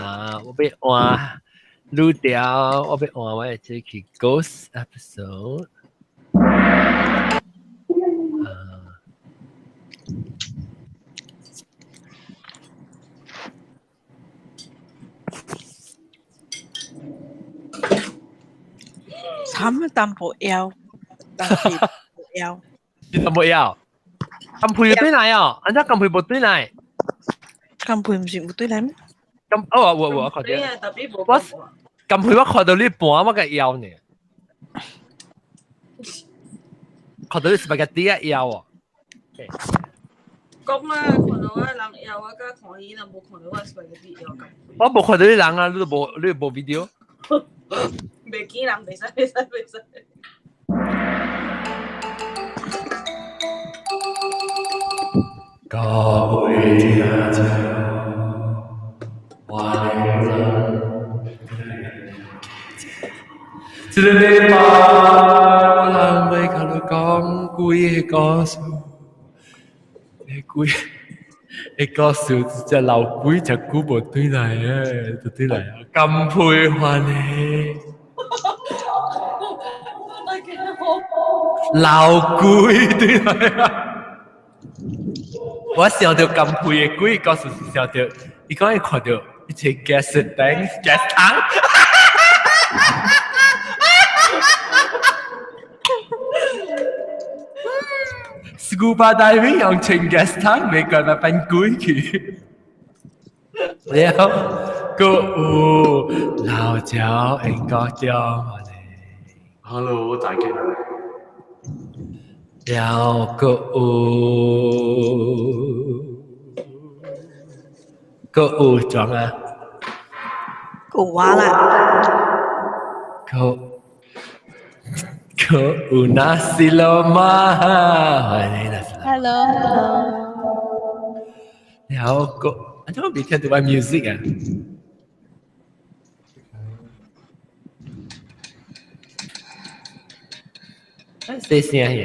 啊，我欲換愈調，我欲換我的這去 Ghost episode。啊，慘淡薄枵，但是無枵。你淡薄枵？金皮有對來哦，按怎金皮無對來？金皮毋是有對來咩？金哦，有有我看到。我金皮我看到你盤，我個枵呢。看到你 spaghetti 啊枵哦。講啊，看到我人枵，我甲看伊，若無看到我 spaghetti 枵金皮。我無看到你人啊，你都無你無 video。袂見人，袂使袂使袂使。各位聽眾，歡迎這個禮拜我人欲共你講幾个故事，幾个故事，一隻老鬼食久無轉來的，就轉來啊，甘皮歡迎。老鬼轉來啊！我想著甘皮的鬼故事是想著，伊講伊看著一隻 gas tank gas tank。Scuba diving 用清 gas tank 袂過來變鬼去。了，閣有老鳥英國中歡迎。 Hello，大家。了，閣有閣有裝啊？閣有我啦。閣閣有 nasi lemak，歡迎 nasi lemak。 Hello，hello。了，閣，按怎未聽著我 music 啊？細聲爾。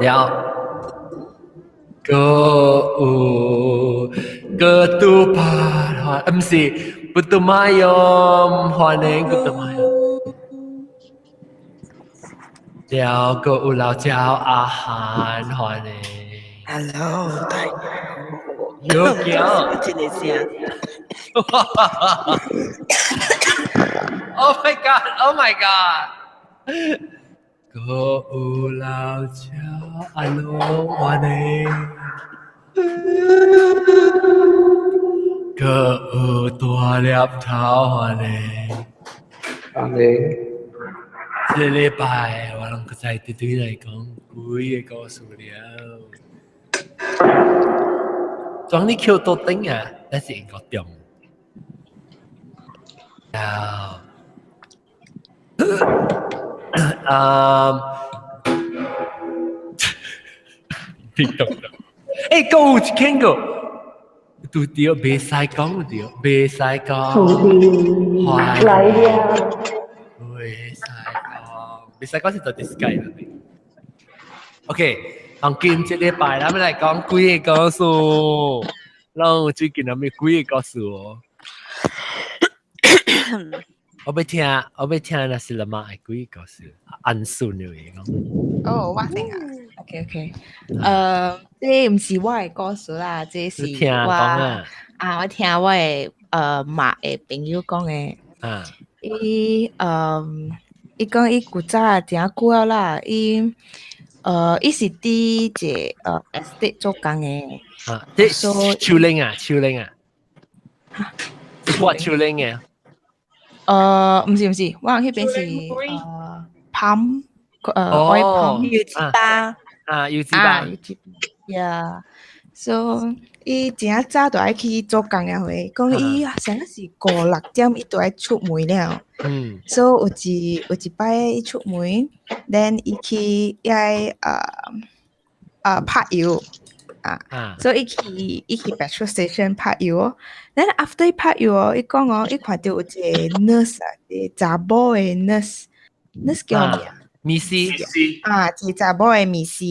了，閣有閣拄拍，毋是，Putumayom，歡迎 Putumayom。了，閣有老鳥阿漢，歡迎。 Hello，大家好。有叫。這个聲。 Oh my god! Oh my god! 閣有老鳥阿龍，歡迎。閣有大粒頭，歡迎。歡迎。這個禮拜我攏閣再對對來講幾个故事了。裝你 Q 到頂啊，那是英國中。啊，啊，聽懂了。欸，閣有一間個，拄著袂使講著，袂使講。來了。袂使講，袂使講是做 disguise 啦。OK，當今這禮拜咱們來講幾个故事。咱最近有咩幾个故事哦？我欲聽，我欲聽 nasi lemak 的鬼故事，安順的話講。哦，我先啊。OK OK，這毋是我的故事啦，這是我啊，我聽我的媽的朋友講的。啊。伊伊講伊古早誠久了啦，伊伊是佇一个estate 做工的。啊，這樹林啊，樹林啊。是挖樹林的。毋是毋是，我彼邊是palm，oil palm 油脂巴。啊，油脂巴。油脂，Yeah，so 伊誠早就愛去做工了會，講伊啥是五六點伊就愛出門了。So 有一擺伊出門，then 伊去愛拍油。啊，所以伊去 petrol station 拍油哦。Then after 伊拍油哦，伊講哦，伊看著有一个 nurse 啊，一个查某的 nurse，nurse 叫啥物啊？密斯。啊，一個查某的密斯。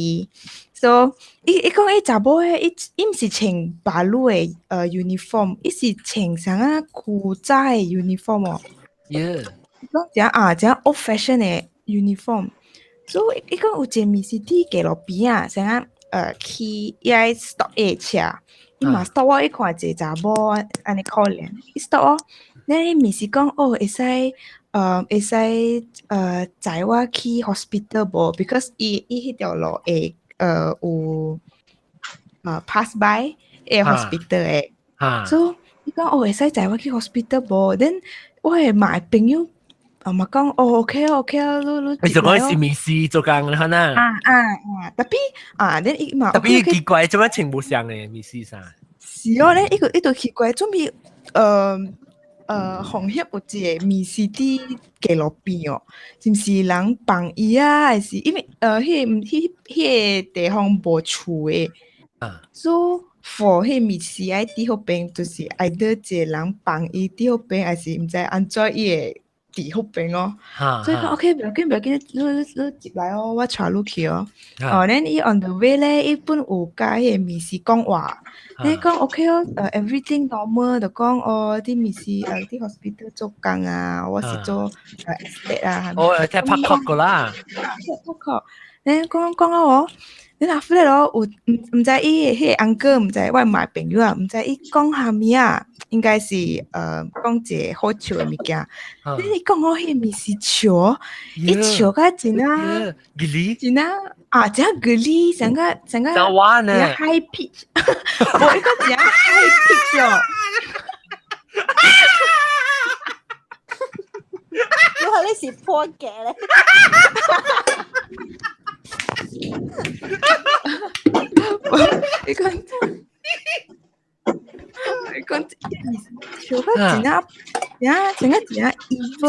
So 伊講伊查某的，伊毋是穿 balut 的uniform，伊是穿啥啊古早的 uniform 哦。 講這啊，這 old fashion 的 uniform。So 伊講有一個密斯佇街路邊啊，啥啊去伊愛 stop 伊的車，伊嘛 stop 我，伊看一個查某按呢可憐，伊 stop 我，then 伊密斯講哦，會使載我去 hospital 無？Because 伊彼條路會有pass by 會 hospital 的。So 伊講哦，會使載我去 hospital 無？Then 我的媽的朋友啊嘛講哦，OK 啊，OK 啊，你你就講是密斯做工你看啊。啊啊啊！Tapi 啊，then 伊嘛 Tapi 奇怪，做咩穿無相的密斯衫？是哦，咧伊個伊就奇怪，準備紅葉有一個密斯佇街路邊哦，是毋是人放伊啊？還是因為彼個地方無厝的？So for 彼密斯愛佇彼邊，就是 either 一個人放伊佇彼邊，還是毋知按怎伊會佇彼邊哦。所以講 OK，不要緊，不要緊，你入來哦，我帶你去哦。哦，then 伊 on the way 咧，伊本有佮彼個密斯講話，你講 OK 哦，everything normal 就講哦，啲密斯佇 hospital 做工啊，我是做estate 啊。哦，聽拍確個啦。拍確，你講講啊我，你若後來咯，有毋知伊彼個 uncle 毋知我媽朋友啊，毋知伊講啥物啊，應該是講一個好笑的物件。你講我彼個物是笑，伊笑甲真啊，真啊啊，真 geli，成個成個真話呢，high pitch，我一個真 high pitch 哦。你話你是破格咧？你講笑甲真啊，真成個真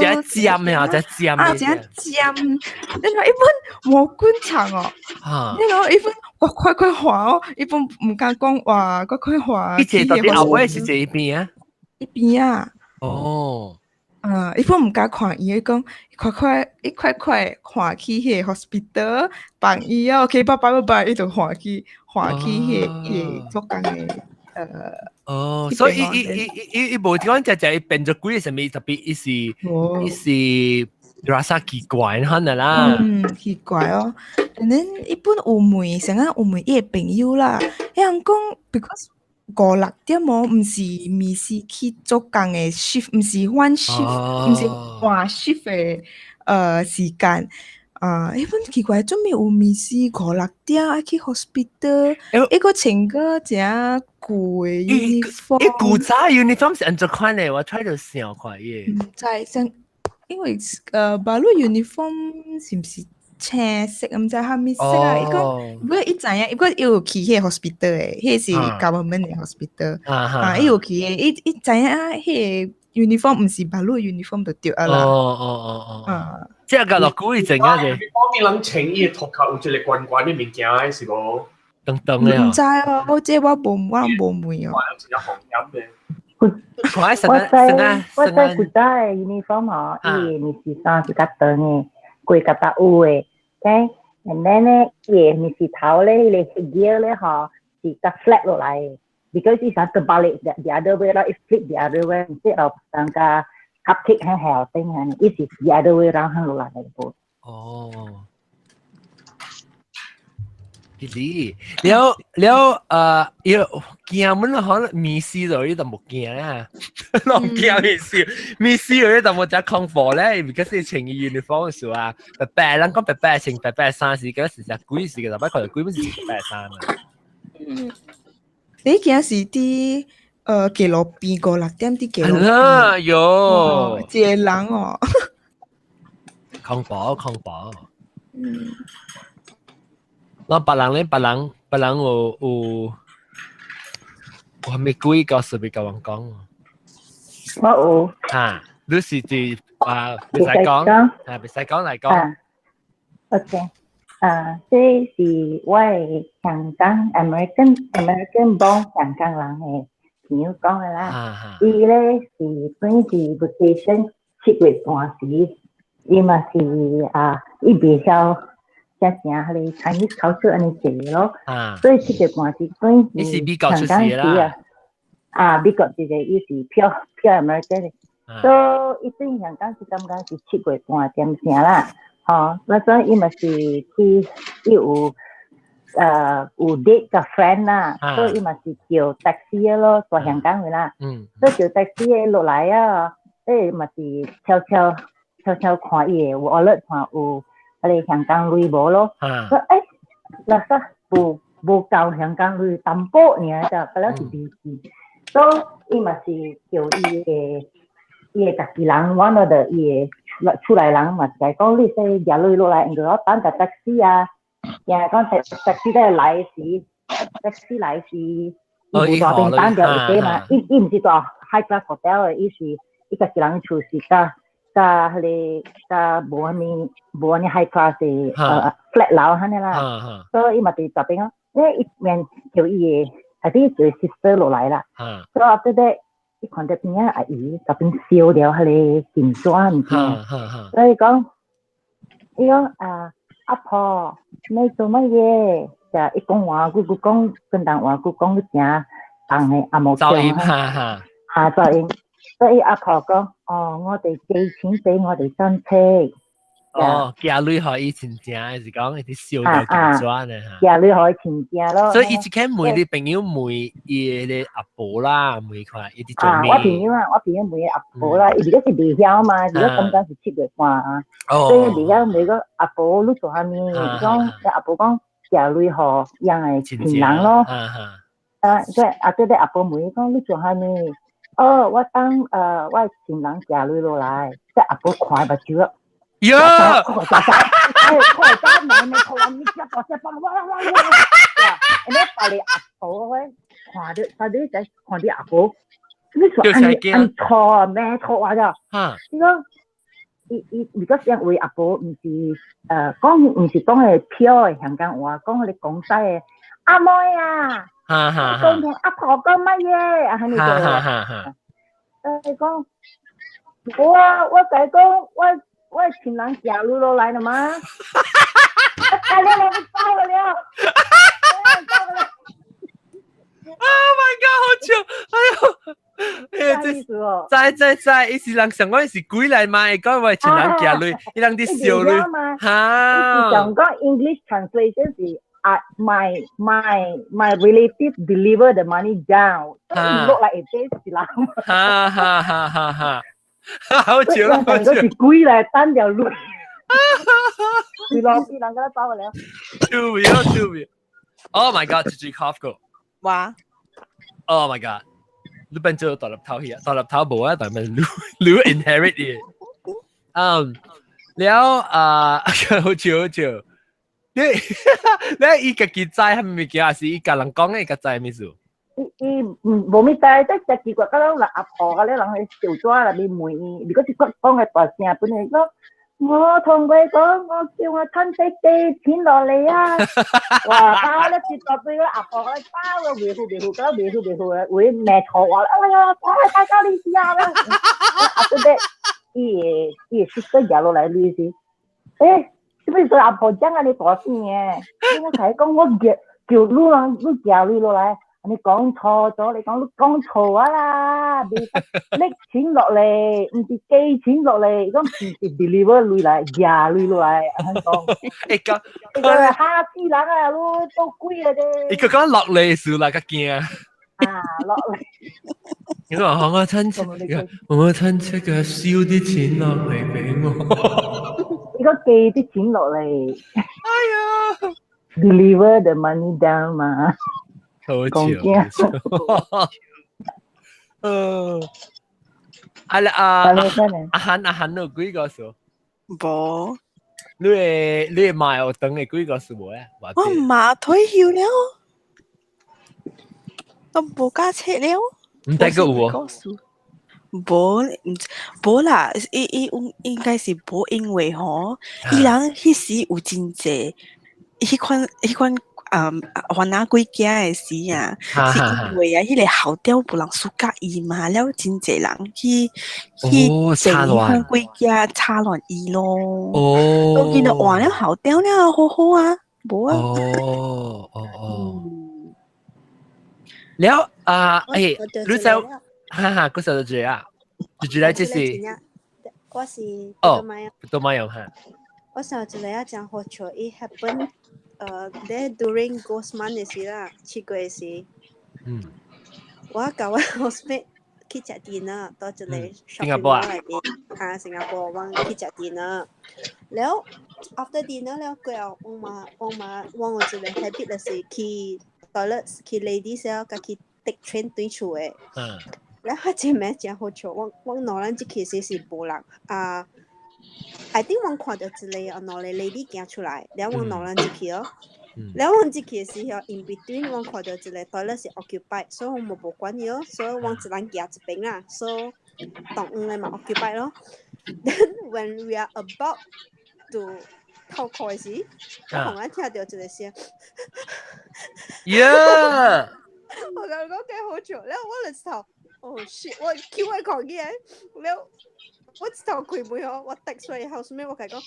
真尖呀，真尖啊，真尖！你看一本毛管長哦，你看一本我快快畫哦，一本毋敢講話，快快畫。伊這到底後尾是這一邊啊？一邊啊。哦。啊！伊本毋敢看伊，伊講快快，伊快快看去彼個 hospital 放伊啊，OK，拜拜拜拜，伊就看去看去彼個做工的。哦，所以伊無講只只伊變做鬼啥物，特別伊是 rasa 奇怪可能啦。嗯，奇怪哦。And then 伊本有問，成日有問伊的朋友啦，彼人講，because 五六點哦，毋是密斯去做工的 shift，毋是換 shift，毋是換 shift 的時間。啊，彼本奇怪，做咩有密斯五六點愛去 hospital？伊閣穿個誠舊的 uniform。伊古早 uniform 是按怎款的？我揣著想看伊。毋知，像因為balut uniform 是毋是青色？毋知啥物色啊？伊講，不過伊知影，伊過伊有去彼個 hospital 的，彼個是 government 的 hospital。啊，伊有去的，伊知影彼個 uniform 毋是 balut uniform 就對啊啦。哦。啊，這個落古伊整啊是。方面人穿伊頭殼有一個懸懸的物件，是無？長長的。毋知哦，我這我無問哦。一個紅點的。我知古早的 uniform 吼，伊的密斯衫是較長的，規個搭有的，OK，and then 咧，伊的密斯頭咧，彼個gear 咧吼是較 flat 落來的，because 伊想 terbalik the other way 啦，伊 flip the other way，instead of 當個 cupcake 喺下頂啊，伊是 the other way round 落來的無。哦。弟了了要驚阮可能密斯就伊就無驚啊，攏驚密斯，密斯伊就無只恐怖咧，because 伊穿伊 uniform 時啊，白白人講白白穿白白衫時，嗰時只鬼時嘅，特別看到鬼本是穿白白衫啊。嗯，你驚是佇街路邊五六點佇街路邊。啊喲，一個人哦。恐怖恐怖。嗯。那別人咧，別人有係咪鬼故事欲共阮講？我有。啊，你是佇啊，袂使講，啊，袂使講來講。 OK，啊，這是我的香港 American born 香港人的朋友講的啦。伊咧是本是 vacation 7月半時，伊嘛是啊，伊袂曉正正彼个 Chinese culture 按呢濟咯。所以7月半是等於是美國出世啦。啊，美國一個伊是 pure pure American，所以伊對香港是感覺是7月半點啥啦，吼，那所以伊嘛是去伊有 date 個 friend 啦，所以伊嘛是叫 taxi 咯，在香港去啦，所以叫 taxi 落來啊，嘛是悄悄悄悄看伊个 wallet 看有彼個香港鐳無咯，說垃圾無夠香港鐳淡薄爾就，本來是美金。所以伊嘛是叫伊个家己人，one of the 伊个厝內人嘛是共講，你使舉鐳落來，因為我等個 taxi 啊，驚講 taxi 咧來時，taxi 來時，伊無大邊等著一個嘛，伊毋是住 high class hotel 的，伊是伊家己人厝是較較彼个較無按呢 high class 的flat 樓按呢啦，所以伊嘛佇大邊哦，因為伊面叫伊个。係啲叫 sister 落來啦，所以後底伊看到邊仔阿姨嗰邊燒掉彼个金紙物件，所以講，伊講啊阿婆，你做乜嘢？就伊講話，佢佢講廣東話，佢講誠重的紅毛腔，哈哈，噪音，所以阿婆講，哦，我哋寄錢俾我哋親戚。哦，寄鐳予伊親戚，是講伊佇燒掉金紙呢嚇。寄鐳予伊親戚咯。所以伊一間問你朋友問伊个阿婆啦，問看伊佇做咩？啊，我朋友啊，我朋友問阿婆啦，伊如果是袂曉嘛，如果感覺是7月半啊，所以袂曉問個阿婆你做啥物？講阿婆講寄鐳予樣的親人咯。啊，所以啊，對對阿婆問伊講你做啥物？哦，我等我親人寄鐳落來，即阿婆看目睭咯。呀！看看看妹妹看你只大隻幫，哇哇哇哇！你別個阿婆咧，看到看到在看到阿婆，你說按按錯啊咩錯啊咋？你講伊伊如果因為阿婆毋是講毋是講個 pure 的香港話，講彼個廣西的阿妹啊，講同阿婆講乜嘢啊？喺呢度，講我我共伊講我。我親人寄鐳落來了嗎？啊！了了，走了了。 Oh my god！好笑，哎呦，哎呀，這在在在，伊是人想講伊是鬼來嘛？會講我親人寄鐳，伊人佇笑鐳，哈。想講 English translation 是啊，my relative deliver the money down，look like it 是人。哈哈哈哈哈！好笑啦！好笑。是鬼來等條路，是咯，是人家走了。 Too real, too real. Oh my god！直接 cough 過。哇！Oh my god！你變做大粒頭去啊？大粒頭無啊，但係你 inherit 嘅。嗯，了啊，好笑好笑。你伊家己知係物件，還是伊共人講的？伊家知咩事？伊伊毋無物知，即係奇怪，嗰種阿婆嗰啲人去小紙內面問伊，如果是講講嘅大聲，本來講我同佢講，我叫我親戚寄錢落嚟啊！哇，包咧接落對個阿婆咧包個維護維護，嗰維護維護嘅會罵錯話，哎呀，我係大家你知啊啦！啊對對，伊會識得入落來你是，欸，做咩說阿婆講啊？你大聲嘅，我同伊講，我叫叫你人你寄鐳落來。你講錯咗，你講你講錯啊啦！袂拎錢落嚟，毋是寄錢落嚟，講毋是 deliver 鐳來，寄鐳落來，按呢講。欸講，伊個嚇死人啊！你都鬼啊啫！伊個講落嚟時啦，較驚。啊，落嚟。你話我親戚，我親戚嘅燒啲錢落嚟俾我。伊個寄啲錢落嚟。哎呀！Deliver the money down 嘛。好笑，啊啦啊阿漢阿漢有幾個數？無。你會買學堂的幾個數無啊？我媽退休了，我無教冊了。毋知閣有無？無，無啦，伊伊應該是無，因為吼，伊人彼時有真濟，彼款彼款。還拿幾件的時啊，是因為啊，彼个校長無人 suka 伊嘛，了真濟人去去插亂幾件插亂伊咯。哦，都見到換了校長了，好好啊，無啊。哦。了啊，你就哈哈，嗰時候就這啊，就住來這是。我是哦，都買有哈。我上一個啊，真好笑，伊 happen 咧 during Ghost Month 的時啦，7月時。我佮我 housemate 去食 dinner，到一個 shopping mall 內底，啊，新加坡，我去食 dinner。了 after dinner 了過後，我嘛有一個 habit 就是去 toilet 去 ladies 了，佮去 take train 對厝的。了彼一暝真好笑，我兩人這其實是無人啊。I think 我看到一個啊，兩個 lady 行出來，了我兩人入去哦。了我入去的時候，in between 我看到一個 toilet 是 occupied，所以我無無管伊咯，所以我一人行一邊啦，所以同兩個嘛 occupied 咯。Then when we are about to 透開時，我突然聽到一個聲。 Yeah！我感覺幾好笑，了我就頭，oh shit！我叫我看見，了。我一頭開門哦，我 text 我 housemate，我共伊講，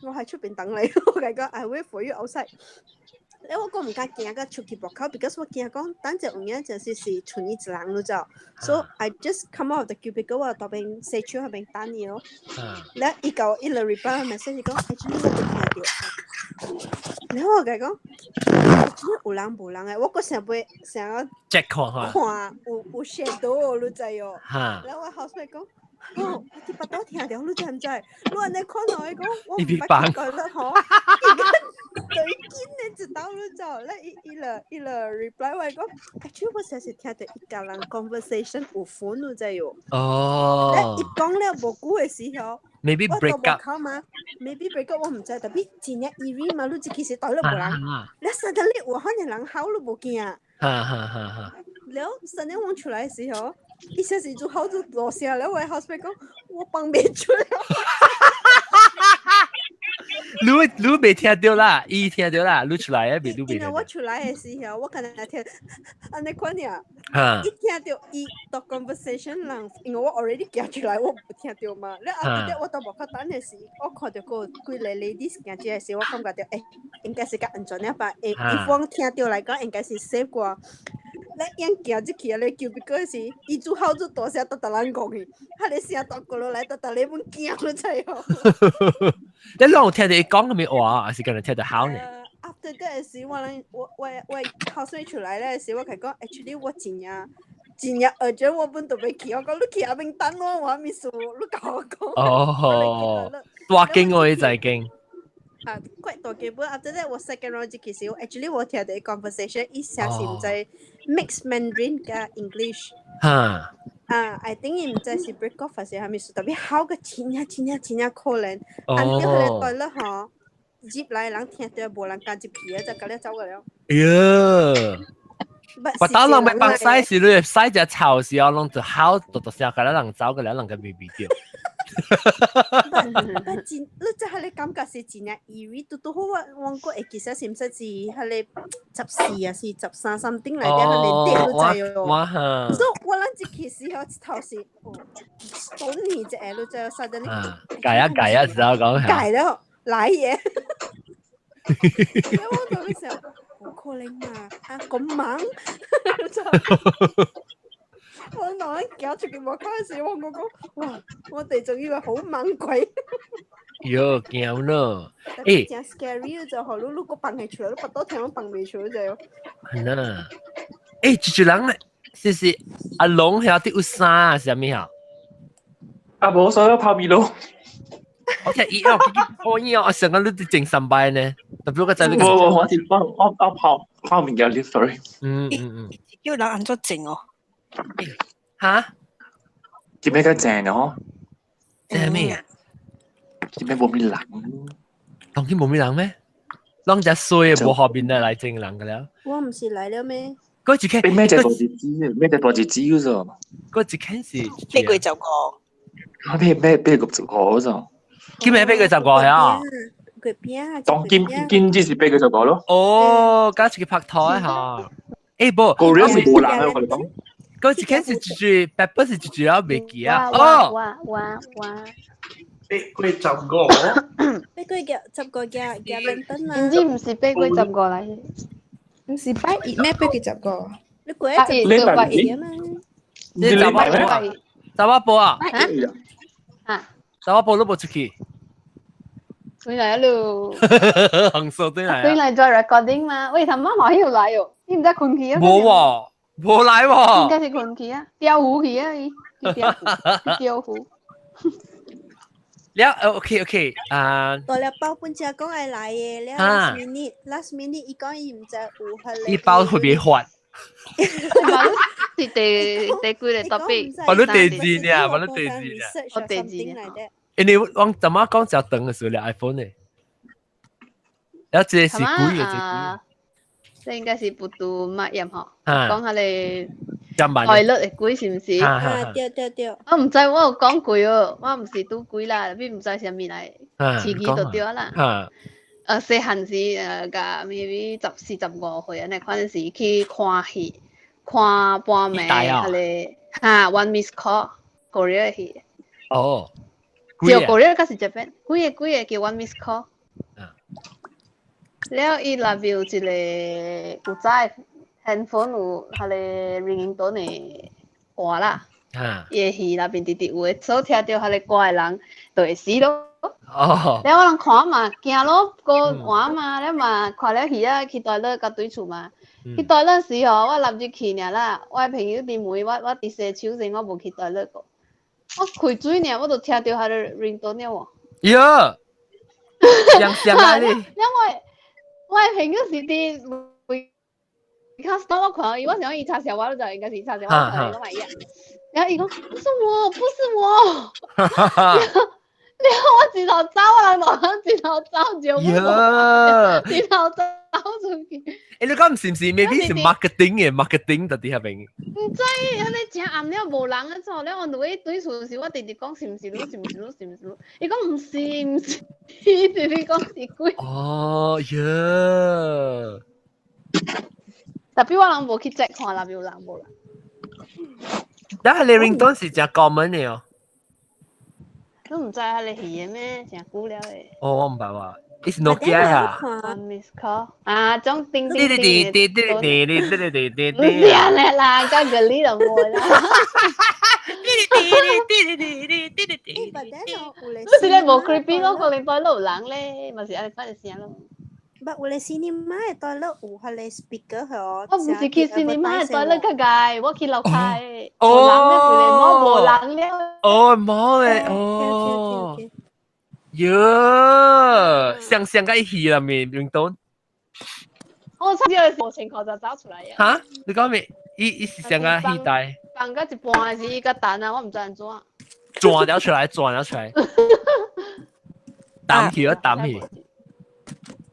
我喺出邊等你，我共伊講，I wait for you outside。咧我閣毋敢行到出去門口，because 我驚講等陣有影就是剩伊一人你知，so I just come out of the cubicle，我到邊社區彼邊等伊咯。咧伊共我伊就 reply message 講，actually 我無聽著。然後我共伊講，actually 有人無人的，我閣想欲想要 check 看看，看有 shadow 你知哦。然後我 housemate 講。哦，我佇腹肚聽著，你知毋知？你按呢看我伊講，我毋捌去過了吼。伊個對緊的一道你走，咧伊伊伊就 reply 我講，actually 我實是聽著伊共人 conversation 有 phone 你知喲。哦。咧伊講了無久的時候，maybe break up 嘛，maybe break up 我毋知，tapi 真正 eerie 嘛，你這其實對了無人，你 suddenly 有可能人吼你無驚。哈哈哈哈。了，suddenly 我出來的時候。伊說是做好做大聲了，我 housemate 講我放袂出了。你未聽著啦，伊聽著啦，你出來啊，未你未聽。因為我出來的時候，我敢若聽按呢款爾。伊聽著伊讀 conversation 人，因為我 already 行出來，我無聽著嘛。了後尾我到門口等的時，我看著個幾個 ladies 行入來時，我感覺著應該是較安全了吧？if 我聽著來講，應該是 safe 過。咧樣行入去啊！咧叫別個時，伊做好做大聲，逐逐人講去，彼个聲大過落來，逐逐咧阮驚你知無？你攏有聽著伊講啥物話，還是敢若聽著吼呢？After that 時，我咧我 housemate 出來咧時，我共伊講，actually 我真正真正urgent，我本都欲去，我講你去遐邊等我，我啥物事，你共我講。哦，大間哦，伊在間。啊，quite 大間本，after that 我 second round 入去時，actually 我聽著 conversation，伊寫是毋知 mix Mandarin 佮 English。啊，I think 伊毋知是 break off 還是啥物事，tapi 吼個真正真正真正可憐。按著彼个 toilet 吼，入來人聽著無人敢入去啊，就共你走過了。哎呀！我當人欲放屎時，你屎只臭時候，攏就吼嘟嘟聲，共咱人走過來，人個未未著。不真，你這彼个感覺是真正 eerie，拄拄好我閣會記得是毋是是彼个14啊，是13 something 來的，彼个點你知哦。哇哈！所以我咱這去時候一頭是，哦，你一個你知 suddenly。改啊改啊，知道講。改了，來也。我就想，無可能嘛，啊咁猛！我當行出去門口時，我講哇，我哋仲以為好猛鬼。喲，驚咯！真 scary 就予你你閣放彼出來，你腹肚疼攏放袂出就。係啦。一一人咧，是阿龍曉得有衫是啥物啊？啊，無所有泡麵咯。我聽伊哦，我伊哦，上個你佇前三擺呢，特別我知你。無無，我是我泡泡麵嘅，sorry。叫人按怎靜哦？哈？這邊較正哦。正咩？這邊無咩人。當今無咩人咩？攏只衰無後面的來整人個了。我毋是來了咩？嗰一間咩隻大日子？咩隻大日子嗰種？嗰一間是8月15。我咩8月15嗰種？今日8月15係啊？個餅。當今今只是8月15咯。哦，加一個拍拖嚇。欸，無，個人是無人啊，我哋講。嗰一間是住住，Pepper 是住住啊，未記啊。哦。哇哇哇！ 8月15。8月15夾夾倫敦啊！唔知唔是八月十五嚟？唔是拜一咩？八月十五。你過一十拜一啊嘛？你查某埔啊？查某埔啊？啊！查某埔都無出去。回來咯！紅數對來。回來做 recording 嘛？喂，他媽嘛又來哦？你唔知困去啊？無喎，無來喎。應該是困去啊，釣魚去啊，伊去釣魚，釣魚。了，OK OK，啊。到了包本只講愛來的，了 last minute last minute 伊講伊毋知有彼個。伊包特別發。是第第幾個 topic？我都地址呢，我都地址呢。我地址呢。因為我怎麼講較長的時候，你 iPhone 呢？然後這個是鬼嘅，這個。這應該是不拄乜嘢嗬？講下你。愛樂的鬼是毋是？啊，對對對。我毋知我有講過哦，我毋是拄鬼啦，你毋知啥物來，刺激就對啦。細漢時甲 maybe 14、15歲按呢款時去看戲，看半暝，彼个哈 One Miss Call Korea 戲。哦。叫 Korea 還是 Japan？幾个幾个叫 One Miss Call。了伊內面有一個有早 handphone 有彼个 ringtone 的歌啦，伊的戲內面直直有的，所以聽著彼个歌的人就會死咯。哦。了我人看嘛，驚咯，過換嘛，了嘛看了戲啊，去 toilet 佮對厝嘛。去 toilet 時吼，我入入去爾啦，我的朋友佇門，我佇洗手時，我無去 toilet 過。我開水爾，我就聽著彼个 ringtone 了喎。喲，像像啊你。因為我的朋友是佇位較多我看伊，我想伊插小我，就應該是插小我，看伊講嘛伊啊。然後伊講不是我，不是我。然後我一頭走，我人就一頭走就，一頭走出去。欸，你講是毋是？maybe 是 marketing 嘅 marketing 特啲係咪？毋知，按呢誠暗了無人啊做了，我落去對厝時，我直直講是毋是你？是毋是你？是毋是你？伊講毋是，毋是，伊直直講是鬼。哦喲。 Tapi 我人無去 check 看內面有人無啦。但係你 ringtone 是誠 common 嘅哦。你毋知彼个戲的咩？誠久了的。哦，我毋捌喎。It's Nokia 啊。 Miss call 啊，種叮叮叮叮叮叮叮叮叮叮叮。唔是按呢啦，甲個你就無啦。你是咧無 creepy 咯，可能 toilet 有人咧，嘛是按呢款的聲咯。不，有咧 cinema 的 toilet 有彼个 speaker 嗬。我毋是去 cinema 的 toilet 較𠢕，我去樓下的。無人咧，規个無無人了。哦，無咧，哦。喲，像像個戲啦面 ringtone。我差點無情況就走出來啊！哈？你講咩？伊伊是像個戲帶。放到一半時，伊閣彈啊，我毋知按怎。轉了出來，轉了出來。彈起啊，彈起。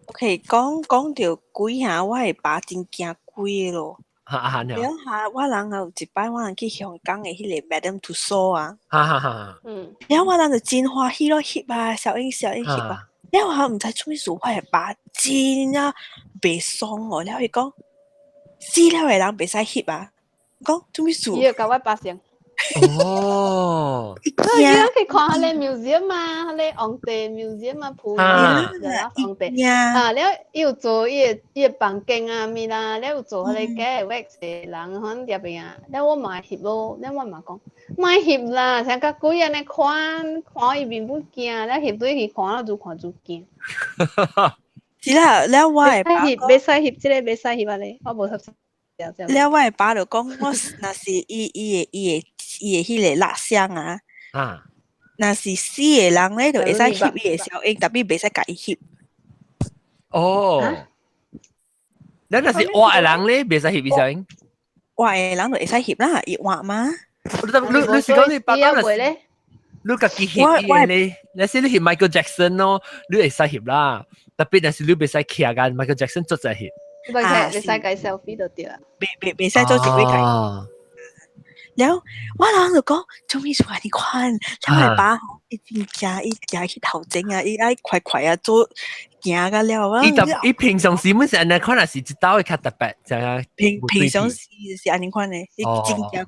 OK，講講著鬼嚇，我的爸真驚鬼的咯。哈哈了下，我人有一擺，我人去香港的彼个 Madame Tussauds 啊。哈哈哈。了我人就真歡喜咯，翕啊，小影小影翕啊。了我毋知做咩事，我的爸真啊袂爽哦。了伊講死了的人袂使翕啊。講做咩事？伊會共我爸先。哦。伊去看彼个 museum 啊，彼个皇帝 museum 啊，普皇帝啊，了伊有做伊个伊个房間啊，物啦，了有做彼个假的 wax 的人，可能入邊啊，了我嘛會翕咯，了我嘛講莫翕啦，像甲鬼按呢看，看伊面不驚，了翕對去看了愈看愈驚。是啦，了我的爸翕袂使翕這個，袂使翕按呢，我無翕。了我的爸就講，我若是伊伊的伊的伊的彼个蠟像啊，若是死的人咧，就會使翕伊的小影，tapi 袂使共伊翕。哦，咱若是活的人咧，袂使翕伊小影。活的人就會使翕啦，伊活嘛。你你是講你爸爸若是你家己翕伊的咧，若是你翕 Michael Jackson 咯，你會使翕啦。Tapi 若是你袂使徛共 Michael Jackson 做在翕。袂使袂使共 selfie 就對啦。袂袂袂使做一個共。了我人就講做咩事按呢款，了我爸伊真驚，伊行去頭前啊，伊愛快快啊做行甲了啊。伊特伊平常時本是按呢款，還是一道會較特別，就係平常時是按呢款的，伊真驚。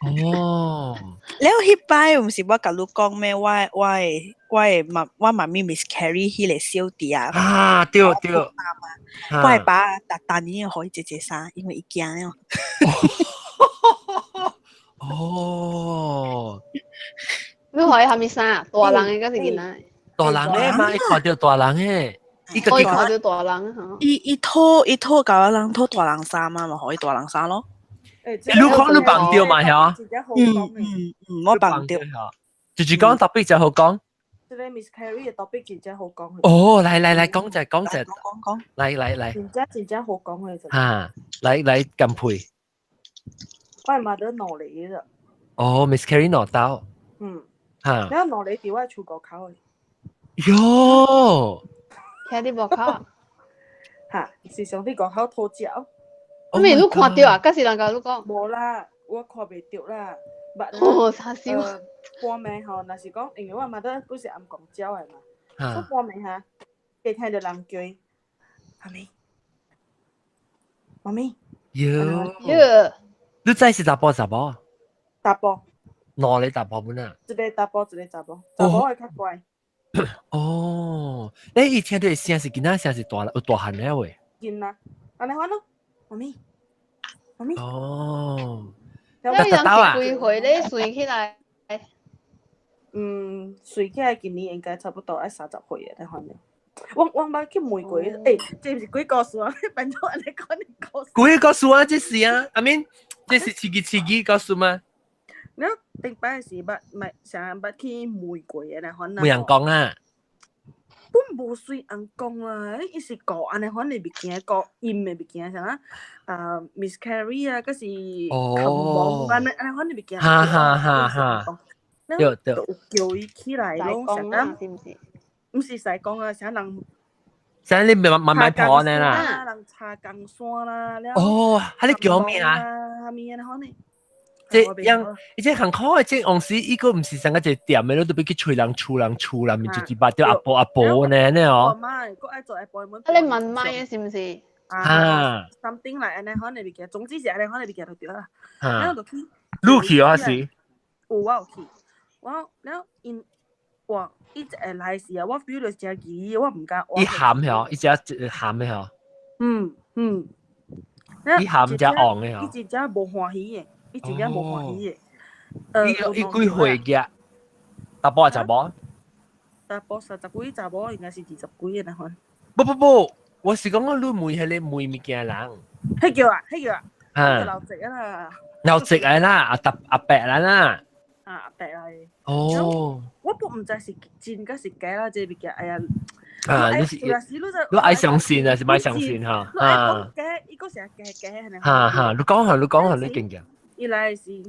哦。了彼擺毋是我共你講咩？我的媽咪 miscarry 彼個小弟啊。啊，對對。我的爸逐逐年予伊這這衫，因為伊驚了。哦。你予伊啥物衫？大人的抑是囡仔？大人的嘛，伊看著大人的。伊看著大人吼。伊討共人討大人衫嘛，嘛予伊大人衫咯。你看你放著嘛？嚇？嗯，我放著。就是講 topic 就好講。這個 miscarry 的 topic 真正好講。哦，來來來，講者講者。講講。來來來。真正真正好講的。嚇，來來乾杯。我係媽得兩个的。哦，miscarry 兩刀。嗯。嚇。了兩个佇我厝外口的。喲。徛佇外口。嚇，是上佇外口討食。咩？你看著啊？敢是人共你講？無啦，我看袂著啦。哦，啥事？半暝吼，若是講，因為我媽得本是暗摃鳥的嘛，所以半暝哈，會聽著人叫伊，媽咪，媽咪。喲。喲。你知是查埔查某？查埔。兩个查埔本啊？一个查埔，一个查某，查某會較乖。哦，你伊聽著聲是囡仔聲是大有大漢了喂？囡仔，按呢款咯，媽咪，媽咪。哦。你人是幾歲咧？算起來？嗯，算起來今年應該差不多愛30歲的，你看了。我捌去問過，欸，這毋是鬼故事啊？變做按呢講的故事。鬼故事啊，這是啊，I mean，這是刺激刺激故事嗎？你頂擺是捌，咪成日捌去問過的，來反無人講啊。本無隨人講啦，伊是顧按呢款的物件，顧陰的物件，啥啊？啊，miscarry 啊，閣是哦，按呢按呢款的物件。哈哈哈哈！對對。有叫伊起來攏成講是毋是？毋是師公啊，啥人？啥你慢慢慢婆呢啦？人查江山啦，哦，彼个叫咩啊？啥物按呢款的？這樣，而且很可愛，這往時伊個毋是上個一個店的，你都欲去揣人厝人厝內面，就是捌著阿婆阿婆呢，呢哦。我媽，閣愛做阿婆們。啊，你問麥的是毋是？啊。 something 來按呢款的物件，總之是按呢款的物件就對啦。了就去。你去還是？有，我有去。我了𪜶，哇，伊一下來時啊，我 feel 著誠奇，我毋敢。伊鹹吼，伊只鹹的吼。嗯嗯。伊鹹才黃的吼。伊真正無歡喜的。伊真正無歡喜的。伊伊幾歲嘅？查埔查某？查埔30幾，查某應該是20幾的那款。不不不，我是講我你問彼个問物件人。彼叫啊，彼叫啊，彼叫老賊啊啦。老賊來啦，阿達阿伯來啦。啊，阿伯來。哦。我本毋知是真抑是假啦，這個物件，哎呀。啊，你是你愛相信啊，是莫相信哈？你愛講假，伊閣成假假按呢。哈哈，你講下，你講下，你經驗。伊來時，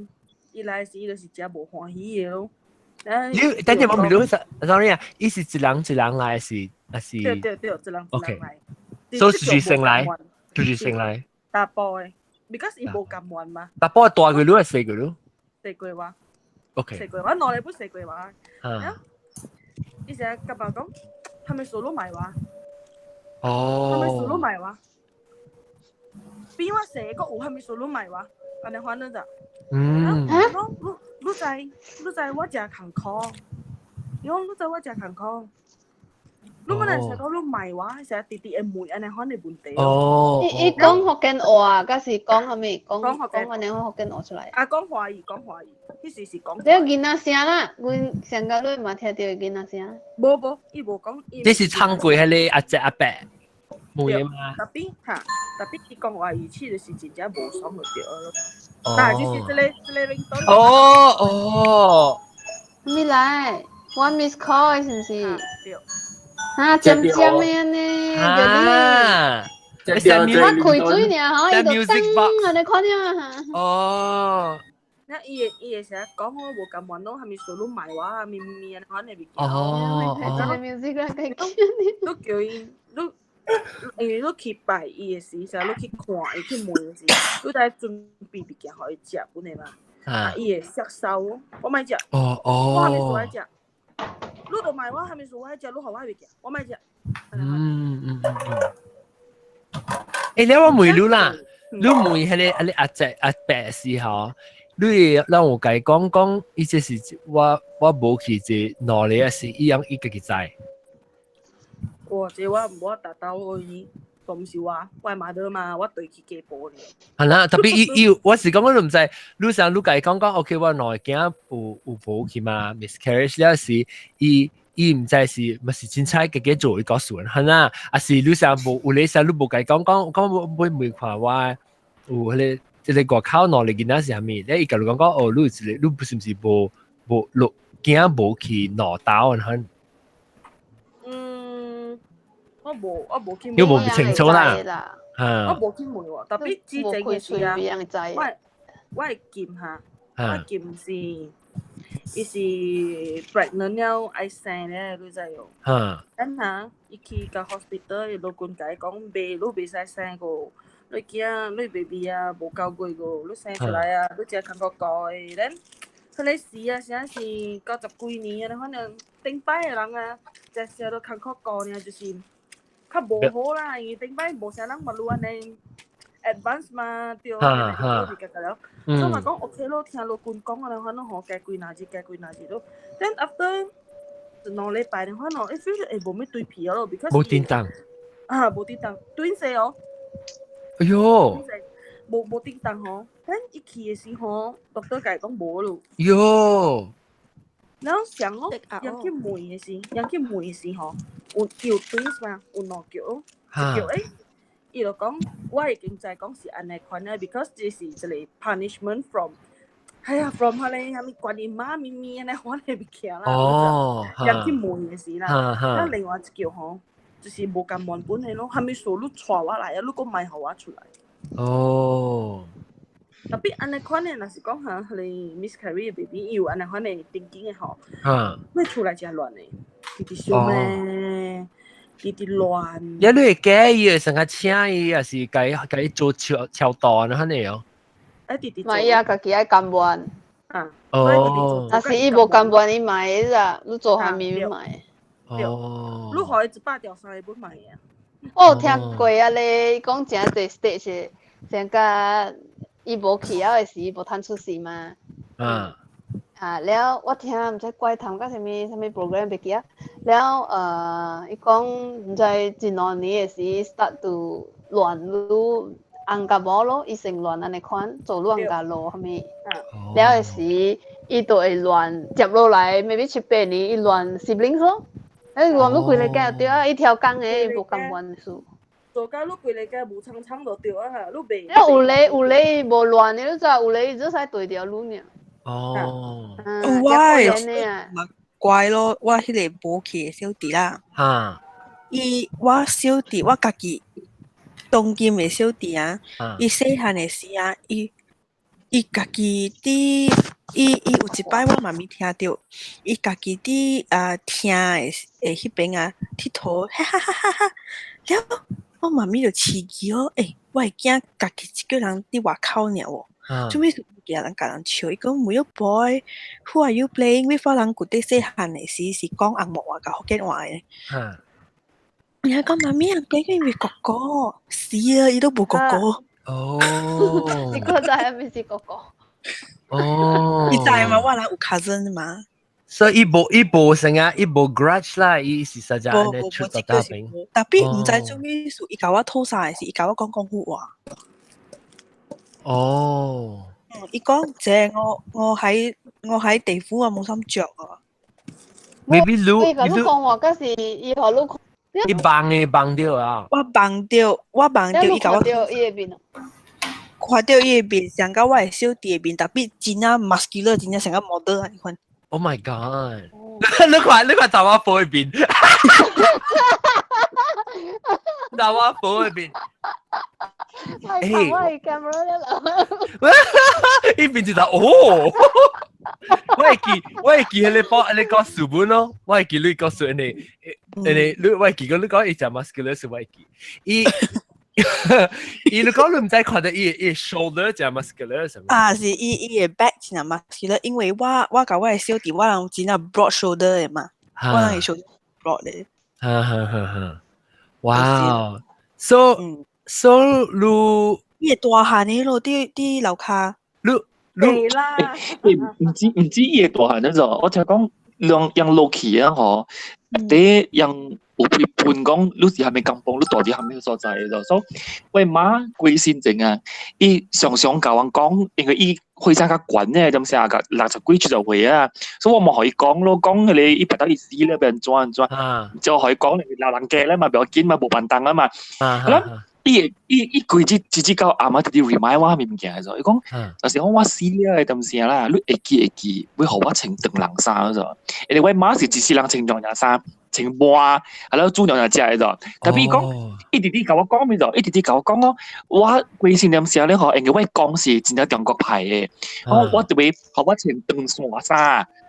伊來時，伊就是誠無歡喜的咯。你等陣我問你，sorry 啊，伊是一人一人來，是還是？對對對，一人一人來。所以是先來，就是先來。查埔的，because 伊無甘願嘛。查埔大過你還是細過你？細過我。 OK。細過我，兩个本細過我。啊。伊成日感覺講，啥物事攏莫話。哦。啥物事攏莫話。比我細閣有啥物事攏莫話，按呢款了咋？嗯。你知我誠艱苦，伊講你知我誠艱苦。你本來是講你莫我，成日直直會問按呢款的問題。哦。伊講福建話，抑是講啥物？講講按呢款福建話出來。啊，講華語，講華語，彼時是講。這囡仔聲啦，阮上個你嘛聽著囡仔聲。無無，伊無講。這是唱過彼個阿叔阿伯問的嗎？ Tapi 哈，tapi 伊講話語氣就是真正無爽就對咯。但係就是這個 ringtone。哦哦。咩來？我 miss call 是毋是？對。啊，尖尖的呢，啊，我開水爾吼，伊就噔，按呢看著啊。哦。那伊會成日講我無甘願攏啥物事攏莫我啊，咪咪按呢款的物件。哦哦。 music 啦，你叫伊，你因為你去拜伊的時，時你去看伊去問的時，你得準備物件予伊食本的嘛。啊，伊會灼燒，我莫食。我還沒說愛食。你都買我還沒說我愛食，你予我袂食，我莫食。嗯嗯嗯嗯。欸，你我問你啦，你問彼個阿姐阿伯時候，你讓我共伊講講，伊這是我無去這兩个是伊樣伊家己知。哇，這我無達到而已，都毋是我，我媽的嘛，我對去加步呢。係啦，特別伊伊，我是講我都毋知，你想你共伊講講，OK，我兩個囝有無去嘛？miscarriage 了時，伊毋知是咪是凊彩家己做一個事，係啦，啊是你想無有咧時你無共伊講講，講我會問看我有彼個這個外口兩个囡仔是啥物？咧伊共你講講，哦，你有一個，你不是毋是無無錄囝無去兩兜很。嗯，我無去問。你無清楚啦，我無去問喎，特別之前嘅時啊，我會見下，我見是，伊是 pregnant 了愛生咧，你知無？等下伊去到 hospital，伊老公共伊講袂，你袂使生個，你囝你 baby 啊無夠月個，你生出來啊，你只感覺高的，咱彼個時啊，啥是90幾年啊，反正頂擺的人啊，食食都艱苦高爾，就是較無好啦，因為頂擺無啥人捌你按呢 advance 嘛，對，了，所以嘛講 OK 咯，聽老君講啊，反正吼加幾若日，加幾若日咯。Then after 2禮拜的話喏，欸 feel 會無咩對皮咯，because 無叮當。啊，無叮當，短勢哦。哎喲。無叮當吼，咱一去的時候，doctor 共伊講無咯。喲。然後想哦，人去問的時，人去問的時吼，有 twins 嘛，有兩腳，一腳欸，伊就講我已經知講是按呢款的，because 這是一個 punishment from，哎呀，from 彼個啥物觀音媽咪咪按呢款的物件啦。人去問的時啦，那另外一腳吼，就是無共原本的咯，啥物事你帶我來啊，你閣莫予我出來。特別按呢款的，若是講哈，彼個 miscarry 的 baby，伊有按呢款的 thinking 的吼，你出來誠亂的，直直想咩，直直亂。你會介意會成個請伊，抑是共伊做超超度按呢哦？哎，直直嘛伊也家己愛甘願。啊。若是伊無甘願，伊買啦，你做啥物你買。你予伊100條三個本買啊？我有聽過啊咧，講誠濟 stage，成個伊無去了的時，伊無趁出世嘛。啊，了我聽毋知怪談甲啥物啥物 program 袂記啊。了伊講毋知一兩年的時 start to 亂愈紅甲無咯，伊先亂按呢款，做亂甲路啥物。了的時，伊就會亂接落來，maybe 七八年，伊亂 siblings 咯。欸，亂愈規个囝對啊，伊超工的，伊無甘願的事。做到你規个囝無蒼蒼就對啊，你袂。了有咧有咧伊無亂的，你知有咧伊只使對著你爾。我嘛怪咯，我彼個無去的小弟啦。伊我小弟我家己當今的小弟啊，伊細漢的時啊，伊家己佇伊有一擺我媽咪聽著，伊家己佇啊廳的的彼邊啊𨑨迌，哈哈哈哈哈！了我媽咪就飼疑哦，欸，我的囝家己一個人佇外口爾喎，做咩事驚人共人笑？伊講問伊 boy，who are you playing with？人舊底細漢的時是講紅毛話佮福建話的。伊講媽咪啊，playing with 哥哥，死啊！伊都無哥哥。你個知啥物是哥哥？你知嘛？我人有 cousin 嘛？所以伊無啥啊，伊無 grudge 啦，伊是實在按呢出到大邊。特別毋知做咩事，伊共我吐啥的時，伊共我講廣府話。伊講這我喺地府我無心著啊。 Maybe 你伊共你講話，嗰時伊予你看。伊夢的夢著啊！我夢著，我夢著伊共我看著伊的面。看著伊的面，像甲我的小弟的面，特別真正 muscular，真正像個 model 按呢款。 Oh my god！你看查某婆的面，查某婆的面。欸，我的 camera 了。伊面就哦，我會記彼個報彼個書本咯，我會記你告訴你，你我會記講你講伊食 muscular 是我會記，伊伊你講你毋知看到伊 shoulder 就 muscular 什麼？啊，是伊的 back 真係 muscular，因為我共我的小弟，我人真係 broad shoulder 的嘛，我人的 shoulder broad 的。哈哈哈哈！哇，so 你伊會大漢的咯，佇樓跤。你對啦，毋知伊會大漢那種，我聽講人用落去啊吼，第用有被判講你是啥物甘榜，你住佇啥物所在的，所以我媽規身前啊，伊常常共阮講，因為伊血壓較懸咧，點聲個60幾70歲啊，所以我無予伊講咯，講彼個伊別得伊死咧，欲按怎按怎，就予伊講老人家咧嘛，不要緊嘛，無辦當啊嘛，咁伊伊伊規日直直到暗暝直直 remind 我啥物物件的，伊講，就是講我死了的當時啦，你會記會記，欲予我穿長人衫嗰，因為我媽是一世人穿長人衫。穿抹，啊了煮兩隻食的，特別講，伊直直共我講咩就，伊直直共我講哦，我規身點寫咧吼，因為我講是真正中國派的，我特別予我穿長線衫，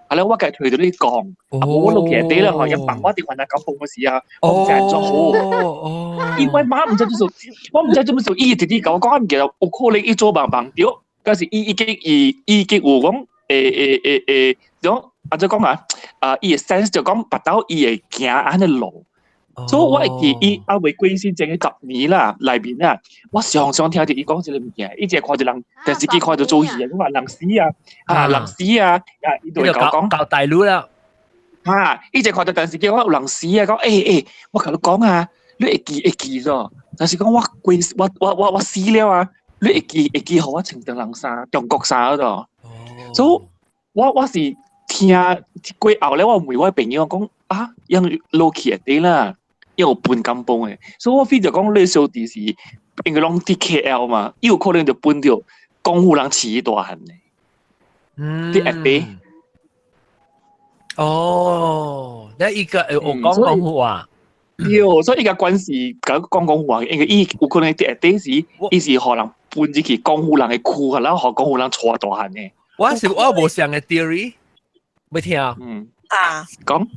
啊了我共提著你講，啊無我落去底咧吼，伊放我佇雲南港放的時啊，我毋知按怎好，因為媽毋知做啥，我毋知做啥，伊直直共我講，物件有可能伊做夢夢著，但是伊已經伊已經有講，會，種按怎講啊？啊，伊的 sense 就講別兜伊會行按呢路，所以我會記伊猶未過身前10年啦，內面啊，我常常聽著伊講這個物件，伊一看著人電視機看著做戲啊，講話人死啊，啊人死啊，啊伊就會共我講到大陸啦，啊，伊一看著電視機講有人死啊，講欸欸，我共你講啊，你會記會記咗，但是講我過我死了啊，你會記會記予我穿長人衫，中國衫嗰度，所以我是。聽過後咧，我問我朋友講啊，用落去的啦，有分甘榜的，所以我 feel 著講你小弟是因為攏佇 KL 嘛，伊有可能就分著江湖人飼大漢的，佇下底。哦，你伊個有講江湖話，對，所以伊個關係共講江湖話，因為伊有可能佇下底時，伊是予人分入去江湖人的區，然後予江湖人帶大漢的。我是我無相的 theory。欲聽啊？嗯啊，講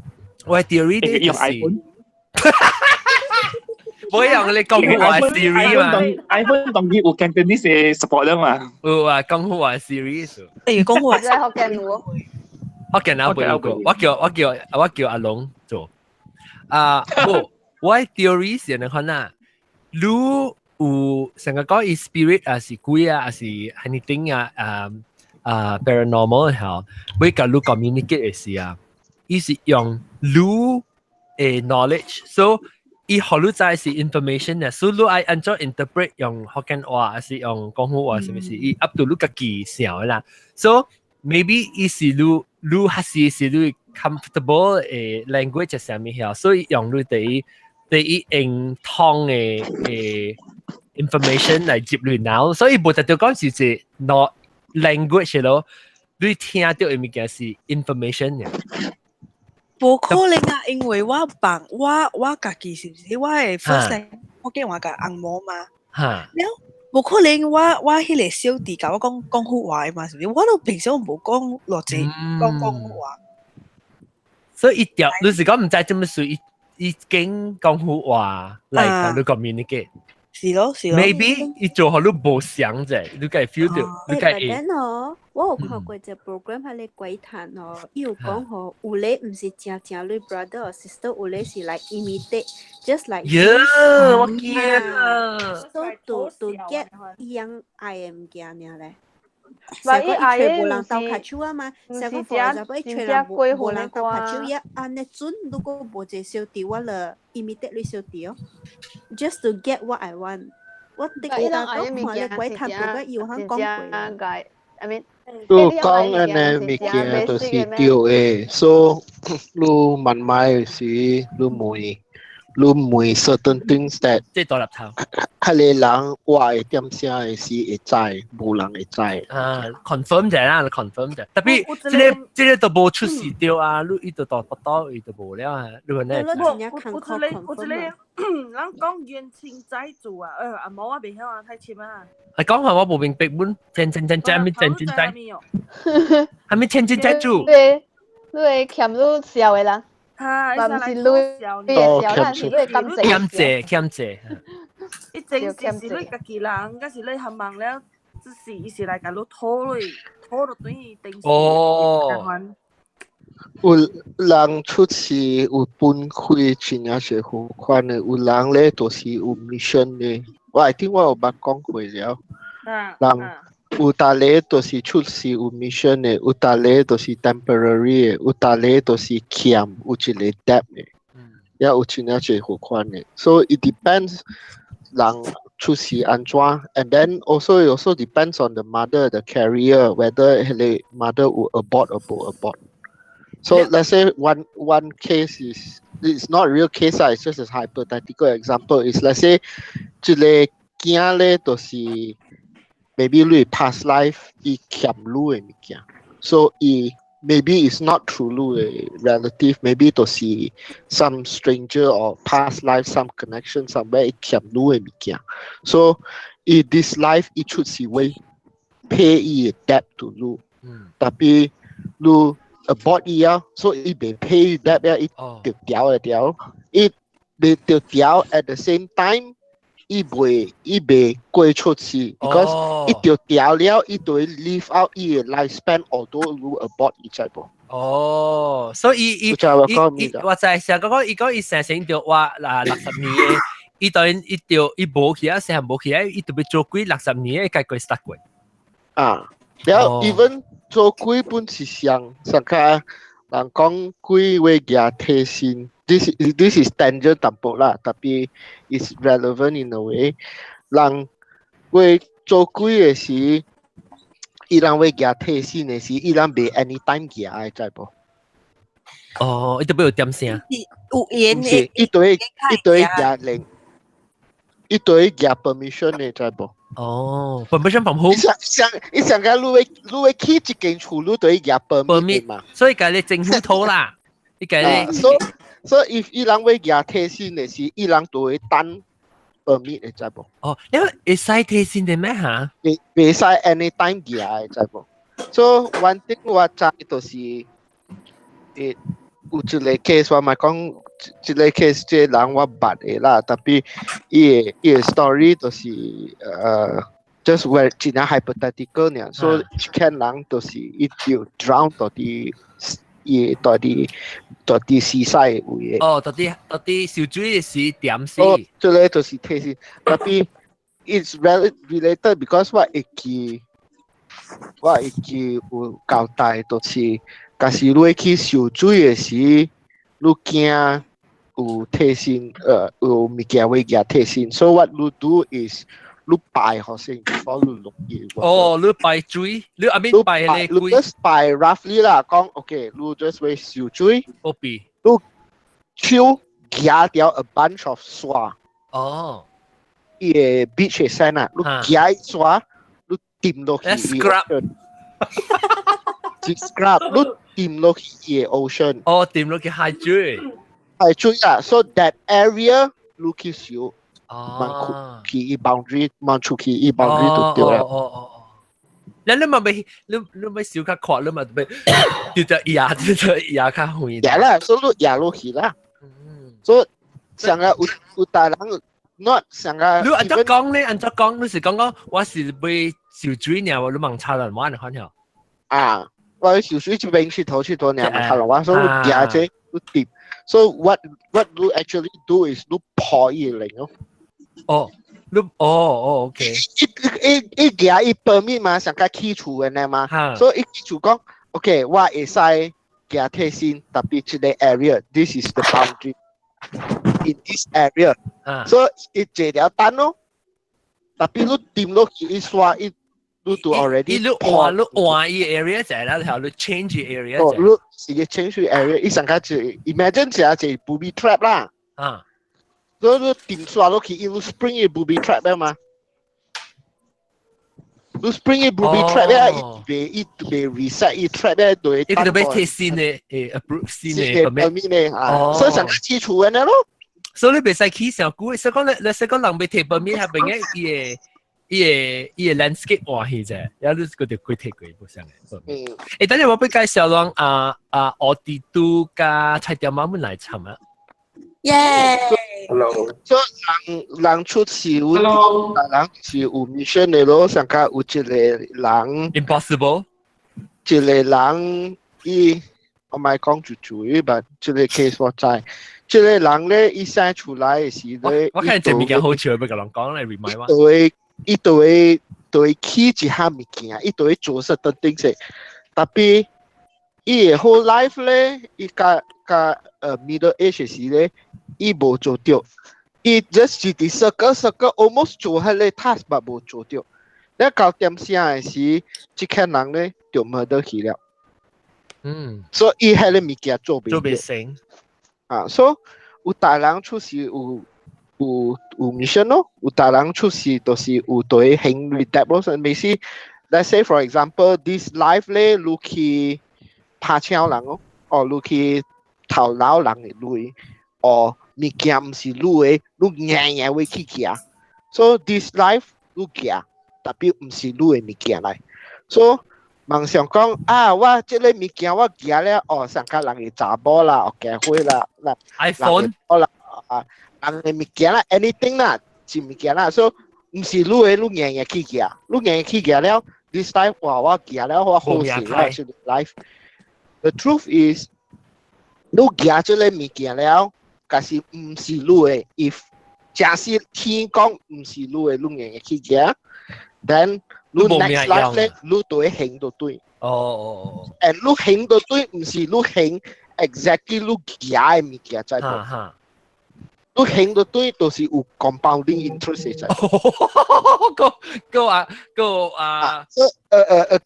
我 theory 用 iPhone，無用你講話 Siri 嘛？iPhone 當然有 Cantonese support 啦嘛。有啊，講話 Siri。欸，講話。在福建話。福建話袂過，我叫阿龍做。啊，無，我 theory 是按呢款啊，你有成個講伊 spirit 啊是鬼啊，還是 anything 啊，啊。啊 paranormal 吼，欲共你 communicate 的時啊，伊是用你的 knowledge，so 伊予你知是 information 啊，所以你愛按怎 interpret 用福建話，還是用廣府話，啥物事，伊 up to 你家己想的啦。So maybe 伊是你還是你 comfortable 的 language 啥物曉，所以用你第一用通的 information 來入你腦，所以無特別講是一 not language 咯，你聽著的物件是 information 嘅。無可能啊，因為我幫我家己是毋是我的 first language 福建話佮紅毛嘛？了無可能我彼個小弟共我講廣府話的嘛，是毋是？我都平常無講偌濟講廣府話。所以伊條，你是講毋知做麼事，伊已經廣府話來共你 communicate。是咯是咯。 Maybe 伊做予你無想者，你會 feel 著，你會。欸，哦，我有看過一個 program，彼个鬼談哦，伊有講吼，有咧毋是正正你 brother or sister，有咧是 like imitate，just like。呀，我驚啊！So to get 伊樣愛的物件爾咧。成個伊揣無人鬥跤手啊嘛，成個 for example 伊揣人無人鬥跤手，伊按呢準，如果無一個小弟，我就 imitate 你小弟哦，just to get what I want。我的我都看咧鬼談 program 伊有通講過。 I mean，你講按呢物件就是對的，所以你問買時，你問 certain things that 即係獨立頭。彼个人話會點聲的時會知，無人會知。啊，confirm 者啦，confirm 者。特別這個都無出事著啊，你伊就到不到，伊就無了啊。你話呢？有一個有一個，人講冤親債主啊，阿毛我袂曉啊，太深啊。係講話我無明白本，真真真真咩真真債？係咪千真債主？對，你會欠你笑的人。哈，嘛毋是你，你會笑，但是你會感謝。感謝感謝。伊前世是你家己人，抑是你含望了，只是伊是來共你討你，討到對伊定時。哦。有人出世有分開真正是好款的，有人咧就是有 mission 的。我 I think 我有捌講過了。人有逐個就是出世有 mission 的，有逐個就是 temporary 的，有逐個就是欠有一個 debt 的。也有真正濟好款的。So it depends 人出世按怎，and then also it also depends on the mother, the carrier, whether 彼个 mother 有 abort or 無 abort。So let's say one case is, it's not a real case 啊, it's just a hypothetical example. Is let's say 這个囝咧就是 maybe 你 past life 伊欠你的物件，so 伊 maybe it's not through 你的 relative, maybe 就是 some stranger or past life, some connection somewhere 伊欠你的物件，so 伊 this life 伊出世會 pay 伊的 debt to 你，tapi 你 abort 伊啊，所以伊袂 pay debt 啊，伊著掉就掉，伊袂著掉 at the same time，伊袂過出世，because 伊著掉了，伊就會 live out 伊的 lifespan，although 你 abort 伊知無？哦，所以伊伊伊伊，我知成講講伊講伊成成著活嗱60年的，伊當然伊著伊無去啊，成無去啊，伊特別做鬼六十年的，該過 stuck 過。啊，了 even 做鬼本是上上較人講鬼會舉提神，this is tangent 淡薄啦，tapi is relevant in a way。人會做鬼的時，伊人會舉提神的時，伊人袂 anytime 舉的，知無？哦，伊特別有點聲。有緣毋是，伊對伊對舉令，伊對舉 permission 的，知無？哦，permission from who？伊想想伊想講你會起一間厝，你對舉 permit 嘛？所以共你政府討啦，你共你。 So if 伊人會舉提神的時，伊人就會等 permit 的，知無？哦，你會使提神的咩嚇？袂使 anytime 舉的，知無？So one thing 我知就是，欸有一個 case 我嘛講，這個 case 這個人我捌的啦，tapi 伊的 story 就是just where 真正 hypothetical 爾，所以這個人就是伊就 drown 到佇伊到佇到佇 seaside 位的。哦，到底受水的時點死？哦，這個就是提示，tapi it's related because 我會記有交代，就是假使你去受水的時，你驚有提神，有物件會舉提神，so what 你 do is 你拜予先 before 你落去。哦，你拜水，你阿邊拜你你 just 拜 roughly 啦，講 OK，你 just 會受水，好比你手舉掉 a bunch of 沙。哦，伊個 beach 的 sand 啊，你舉沙，你掂落去。 Scrub。 Scrub，你掂落去伊個 ocean。哦，掂落去海水。海水啊，so that area 你去受。哦。去伊 boundary，望出去伊 boundary 就對啦。哦哦哦。你嘛袂，你咪小較闊，你嘛袂，就只壓，就只壓較遠。壓啦，所以你壓落去啦。所以上個有大人 not 上個。你按怎講咧？按怎講？你是講講我是欲受水爾，你問柴蘭灣的款曉？啊，我受水這邊佚佗佚佗爾，問柴蘭灣，所以你壓這你掂。So what you actually do is 你破伊個靈咯。哦，你哦哦，OK。伊伊舉伊 permit 嘛，上較起厝的嘛，所以伊起厝講，OK，我會使舉提神，tapi 這個 area，this is the boundary in this area，所以伊坐條單咯，tapi 你掂落去伊刷伊，你都 already 你換你換伊 area 就係啦，然後你 change area。哦，你是個 change area，伊上較就 imagine 一下一個 booby trap 啦。所以你掂刷落去，伊會 spring 伊 booby trap 的嘛。你 spring 伊 booby trap 咧，伊袂伊袂 reset 伊 trap 咧，對。伊就欲提新的approve 新的 permit 咧啊，所以上較起厝的咯。所以你袂使起上久，所以講你所以講人欲提 permit 係邊個伊個伊個 landscape 換去啫，然後你個就幾提過不相嘅。等陣我欲介紹人啊啊，奧迪都加菜雕媽們來參啊。耶！ Hello。所以人人出世有，人是有 mission 的咯，上較有一個人 impossible，一個人伊我莫講住住，但這個 case 我知，這個人咧伊生出來的時咧，我看這物件好笑，欲共人講來 remind 我。對，伊對對起一項物件，伊對做 certain things，tapi 伊的 whole life 咧，伊佮佮middle age 時咧，伊無做著，伊 just 是佇 circle circle almost 做彼個 task，but 無做著。了到點聲的時，這個人咧就 murder 去了。所以伊彼個物件做袂做袂成。啊，所以有大人出世有 mission 咯，有大人出世就是有對還 debt 咯，所以意思，let's say for example this life 咧，你去拍槍人哦，哦，你去偷撈人的鐳，哦，物件毋是你的，你硬硬會去攑。So this life 你攑，tapi 毋是你的物件來。So 夢想講啊，我這個物件我攑了，哦，上較人的查某啦，哦，結婚啦，啦 iPhone 啦，啊，人的物件啦，anything 啦，是物件啦，所以毋是你的，你硬硬去攑，你硬硬去攑了，this life 哇，我攑了，我好勢啦，這個 life。The truth is，你攑這個物件了，假是毋是你的，if 假使天講毋是你的，你硬硬去攑，then 你 next life 咧，你都會還著對。哦哦哦。 And 你還著對，毋是你還 exactly 你攑的物件知無？你還著對，就是有 compounding interest 知無？個個啊個啊。所以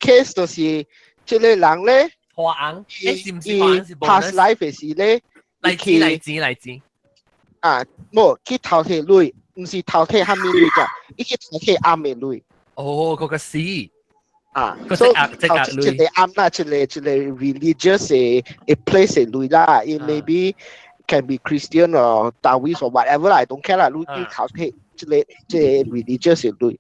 case 就是這個人咧，花紅，伊伊 past life 的時咧，來錢來錢來錢。啊，無去偷提鐳，毋是偷提蝦米鐳㗎，伊去偷提暗的鐳。哦，嗰個死啊，所以頭一個暗啦，一個 religious 的 place 的鐳啦，it maybe can be Christian or Taoist or whatever 啦，I don't care 啦，你你頭提這個 religious 的鐳。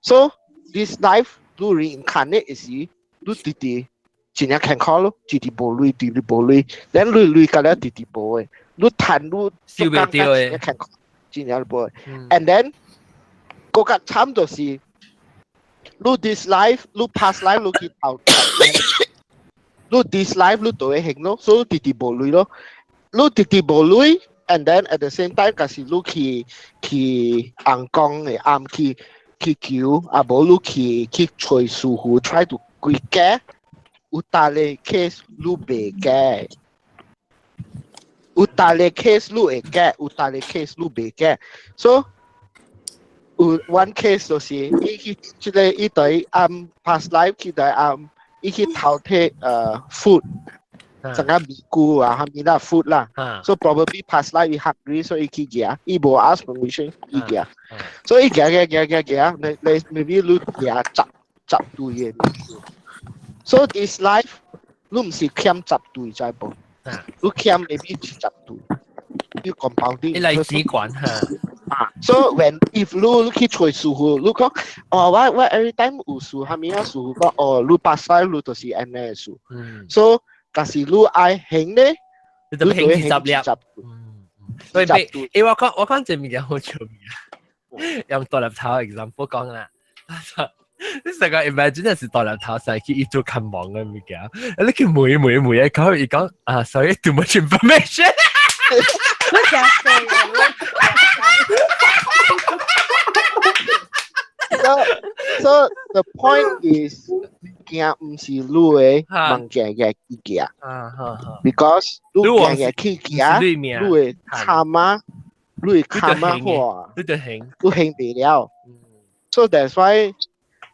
So this life 你 reincarnate 的時，你直直真正健康咯，直直無鐳，直直無鐳，咱鐳鐳到了直直無的，你趁你收袂著的，健康，真正無的。And then 閣較慘就是。你 this life，你 past life 你去偷，你 this life 你就會還咯，所以直直無鐳咯。你直直無鐳，and then at the same time，假是你去去尪公的暗去去求，啊無你去去揣師傅，try to 歸家，有逐个 case 你袂解，有逐个 case 你會解，有逐个 case 你袂解，所以有 one case 就是伊去這個伊對暗 past life 去對暗，伊去偷提food，成個米菇啊，蝦米啦 food 啦，so probably past life 伊 hungry，所以伊去攑，伊無 ask permission，伊攑，所以伊攑攑攑攑攑，你你 maybe 你攑十十對的米菇，so this life 你毋是欠十對知無？你欠 maybe 20對，你 compounding。你來錢管哈。啊，so when if 你去揣師傅，你講哦，我 every time 有事，蝦米啊師傅講哦，你 past life 你就是按呢事。So 但是你愛還咧，你就還20粒。對，對，我講這物件好笑物，用大粒頭 example 講啦。你成個 imagine 是大粒頭使去伊做看網嘅物件，你去問問問，講伊講啊，sorry too much information。你食死啊！ So the point is 物件毋是你的，物件嘅去攑。Because 你行嘅去攑，你會 karma，你會 karma 化，你就還，你還袂了。So that's why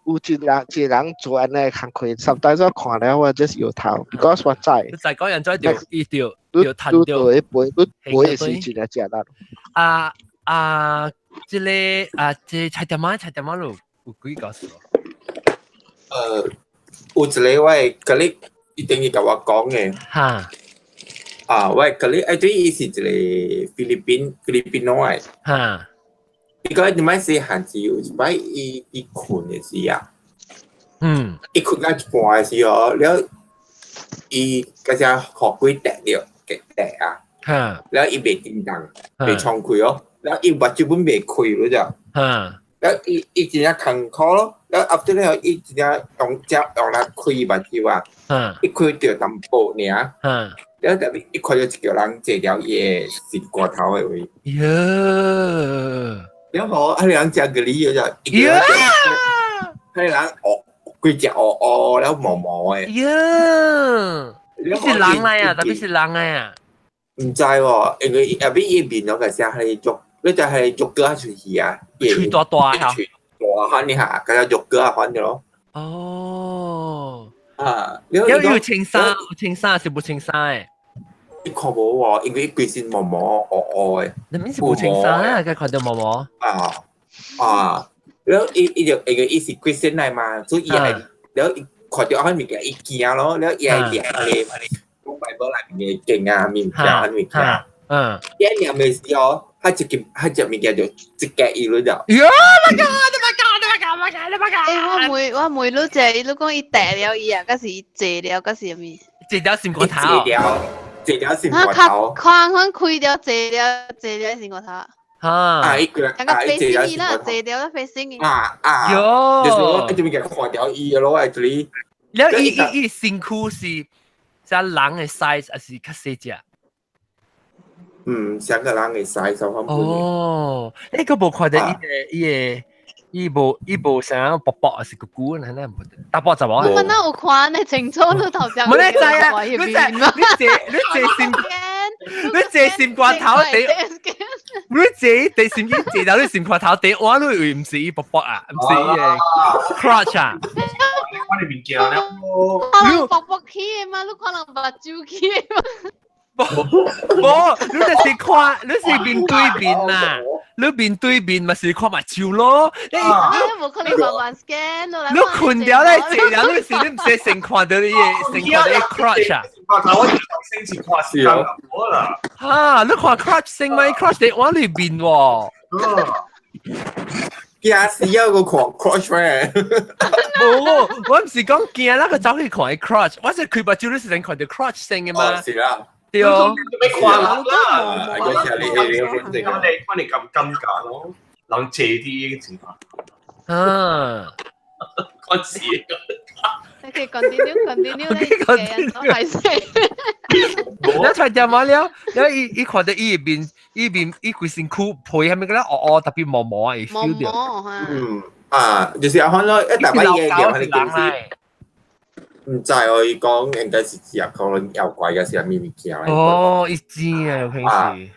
有一人一個人做按呢工課，sometimes 我看了我 just 搖頭，because 我知。你再講人再著伊著你著趁著，你背你背是真正食力。啊啊！這個啊，這菜店仔菜店仔有有幾個數？有一個我的 colleague 一定會共我講的。哈。啊，我的 colleague 哎，對，伊是一個菲律賓菲律賓佬的。哈。伊講伊擺細漢時，有一擺伊伊睏的時啊，伊睏到一半的時候，了伊嗰只予鬼趯著，趯啊。了伊袂叮當，袂敞開哦，了伊目睭本袂開咯就，了伊伊真正艱苦咯，了 after 了伊真正用只用力開目睭啊，伊開著淡薄爾，了特別伊看著一個人坐了伊的心肝頭的位，喲，了吼，彼個人食個你就，喲，彼個人烏規隻烏烏了毛毛的，喲，你是人來啊，特別是人來啊。毋知喎，因為後尾伊面攏個寫彼個肉，你就係肉哥出去啊，喙大大嚇，喙大款你嚇，個肉哥啊款咯。哦，啊，有有穿衫，有穿衫是無穿衫的？你看無喎，因為伊規身毛毛烏烏的。你面是無穿衫啊？佢看到毛毛。啊啊，了伊伊就因為伊是規身來嘛，所以伊係了伊看著彼物件伊驚咯，了伊係掠彼個。擺無內面的鏡啊，物件彼物件。伊念的時候，彼一件彼隻物件就一夾伊落了。喲！My God！My God！My God！My God！My God！欸，我問你者，你講伊掟了伊啊，抑是伊坐了，抑是啥物？坐了心肝頭。坐了，坐了心肝頭。看看開了，坐了，坐了心肝頭。啊！伊個啊，伊坐了心肝頭。坐了飛升伊。啊啊！喲！就是我這物件看掉伊咯，actually。了伊伊伊身軀是。只人的 size 還是較細隻？嗯，像個人的 size 我哦，你個無看著伊個伊個伊無伊無啥薄薄，還是鼓鼓，安尼無大波就無。我哪有看呢？清楚你頭先。無你知啊？你知你坐你坐心，你坐心肝頭底，你坐地心機坐到你心肝頭底，我你以為毋是伊薄薄啊，毋是伊個 crotch 啊。看你物件了，你薄薄起的嘛，你看人目睭起的嘛。無，你就是看，你是面對面呐，你面對面嘛是看目睭咯。你無可能慢慢 scan 落來。你困掉咧，坐了你是你毋是先看著你的，先看著你 crotch 啊。我先是看時間啦。哈，你看 crotch 先咪 crotch 佇我裏面喎。驚死啊！個看 crotch 咩？無，我毋是講驚，那個走去看 crotch，我是開目睭，你是先看著 crotch 先的嘛？是啦。對哦。咩看人啦？嗰時你你你看你咁尷尬咯，人借啲情況。啊，看死。你可以 continue continue 咧，係先。你睇電話了，了伊伊看著伊面，伊面伊規身軀皮係咪個咧？烏烏特別毛毛啊，會 feel 著。嗯啊，就是阿款咯，一大擺嘢嘅，我哋公司。毋知哦，伊講應該是只可能妖怪抑是啥物物件。哦，伊知啊，平時。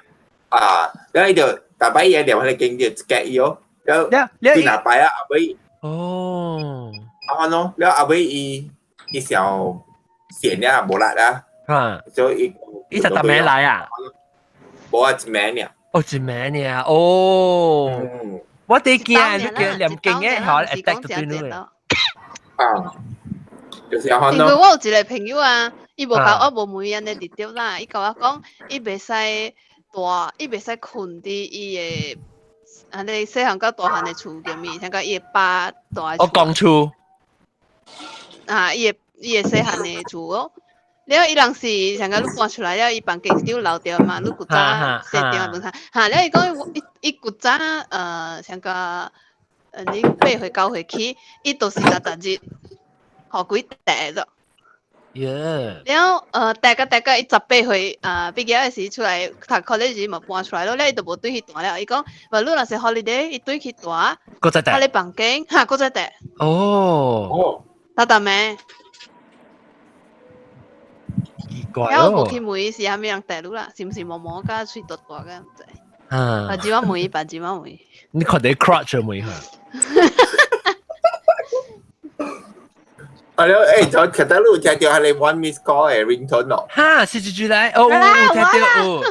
啊，了伊就大擺嘢念彼個經就一夾伊哦，了幾若擺啊，後尾。哦。啊款咯，了後尾伊伊想閃了無力啊。啊。所以伊就逐暝來啊？無啊，一暝爾。哦，一暝爾，哦。我哋驚，你驚念經嘅，嚇 attack 就對你。啊。就是啊，因為我有一個朋友啊，伊無共我無問伊按呢直接啦，伊共我講，伊袂使大，伊袂使睏佇伊的，按呢細漢到大漢的厝入面，像講伊的爸蹛的厝。哦，公厝。啊，伊的伊的細漢的厝哦，了伊人是像講你搬出來了，伊房間是留著嘛，你古早設定的問題，哈，了伊講伊伊古早像講你8歲9歲起，伊就是逐逐日。予鬼綴咗。耶！了，綴甲綴甲，伊18歲，畢業的時出來讀 college 時嘛搬出來咯，了伊就無轉去蹛了。伊講，無你若是 holiday，伊轉去蹛，閣再綴。彼个房間，哈，閣再綴。哦。逐逐暝。奇怪哦。了我無去問伊是啥物人綴你啦，是毋是毛毛佮喙大大个，毋知。啊。別字我問伊，別字我問伊。你看著 crotch 問下。啊了，欸，就其實你有聽著彼个 one miss call 的 ringtone 咯？哈，是一句來，哦，有聽著有。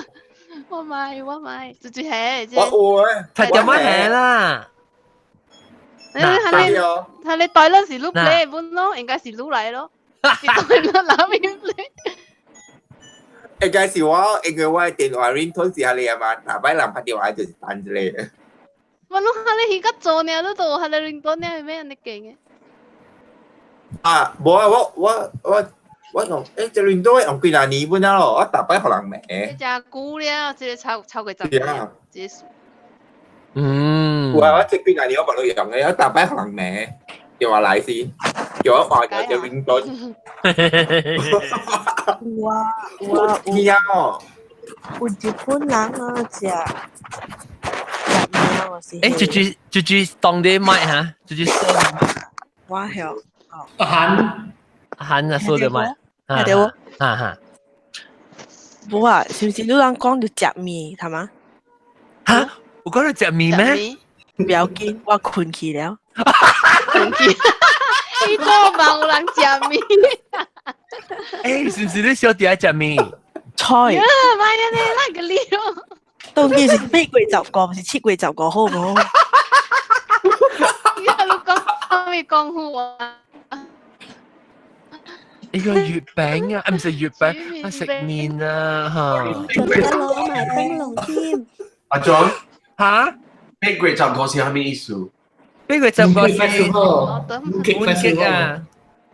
我買，我買，一句係。我有誒。聽著乜係啦？你係你，係你對啦是你 play 本咯，應該是你來咯。對啦，哪邊 play？應該是我，因為我的電話 ringtone 是彼个嘛，逐擺人拍電話就是彈一个。我攏彼个戲較做爾，你都有彼个 ringtone 爾，係咩按呢勁的？啊，無啊，我我我我用這輪都用幾若年本了咯，我逐擺予人罵。這真久了，這個超過10年，這個嗯。有啊，我這幾若年我無咧用的，我逐擺予人罵，叫我來先，叫我換咗這輪都。有啊有啊有。聽哦。有日本人啊，食食麵是。欸，豬豬當地買哈，豬豬說。我曉。韓韓啊，說的買。係對喎。哈哈。無啊，是毋是你人講著食麵，係嘛？哈？有講著食麵咩？不要緊，我睏去了。睏去。你做夢有人食麵？欸，是毋是你小弟愛食麵？菜。呀，莫按呢，咱個你咯。當今是8月10號，毋是7月10號，好無？你講啥物功夫啊？呢個月餅啊，唔係月餅，啊食麵啊嚇。仲有攞埋燈籠添。阿 John 嚇？8月10號是啥物意思？ 8月10號是本節啊。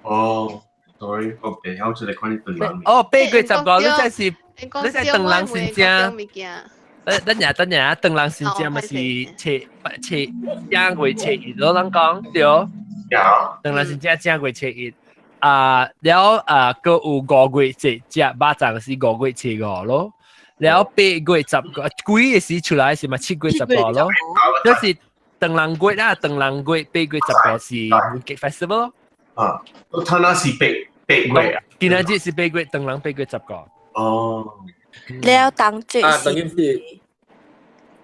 哦，sorry，我袂曉出來看你唐人。哦，8月10號，你真是你真係唐人先正。等下等下，唐人先正咪是七七正月七一，老人講對。有。唐人先正正月七一。啊，了啊，閣有5月一食肉粽是5月7號咯，了8月10個鬼的時出來是嘛7月10號咯，就是唐人月啦，唐人月8月10號是 Mooncake Festival 咯。啊，他那是八月啊？今仔日是八月，唐人8月10號。哦。了當節是，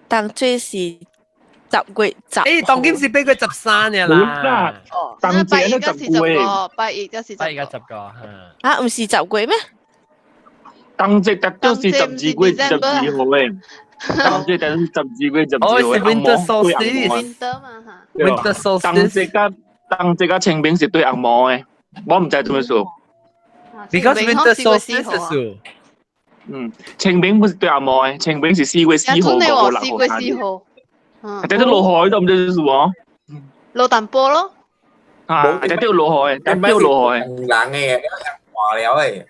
當節是10月10。欸，當今是8月13嘅啦。哦，當節咧10月。拜一才是拜一十個。啊，毋是10月咩？當節特都是12月12號嘅。當節特是12月12號。哦，是 Winter Solstice。 Winter 嘛嚇。 Winter Solstice。當節佮清明是對紅毛嘅，我毋知做咩事。 Because Winter Solstice 是。嗯，清明不是對紅毛嘅，清明是4月4號、5號、6號。 4月4號。或者都落雨都毋知是無。落淡薄咯。啊，或者都落雨，但都落雨。人嘅，話了誒。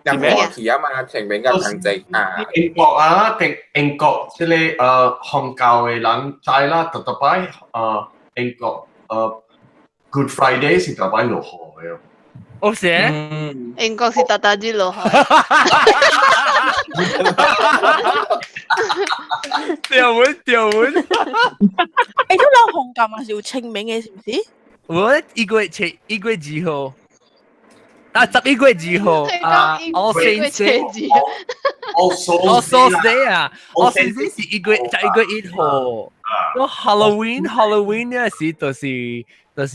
人和去啊嘛，清明佮冬節啊。英國啊，定英國這個宗教的人知啦，特特擺英國Good Friday 是特擺落雨的。哦，是？英國是逐逐日落雨。掉碗掉碗。欸，你老紅教嘛是有清明的，是毋是？我1月7、1月2號，啊，11月2號啊，All Saints Day。All Souls Day 啊，All Saints Day 是11月1號。我 Halloween 呢時就是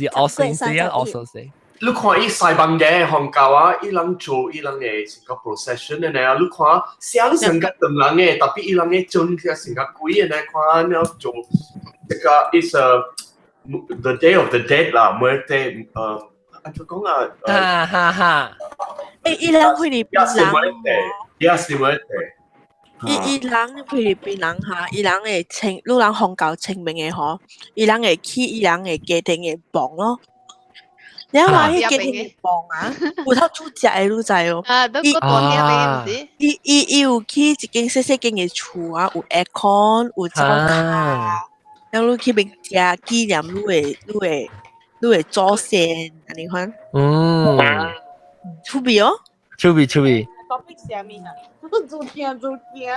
All Saints Day 啊，All Souls Day。你看伊西班牙宗教啊，伊人做伊人的成個 procession 的呢，你看像成個唐人的，特別伊人的裝起成個鬼的呢，看了做這個 is a the day of the dead 啦，muerte 按怎講啊？哈哈哈！欸，伊人菲律賓人， Yes, muerte。伊人菲律賓人哈，伊人會清，你人宗教清明的吼，伊人會去伊人的家庭的墓咯。你話彼家庭的墓啊，有頭煮食的，你知哦？啊，都閣大間的毋是？伊有去一間細細間的厝啊，有 aircon，有灶跤，然後你去邊食紀念你的祖先，按呢款。嗯。趣味哦。趣味趣味。 topic 啥物啊？做驚做驚啊！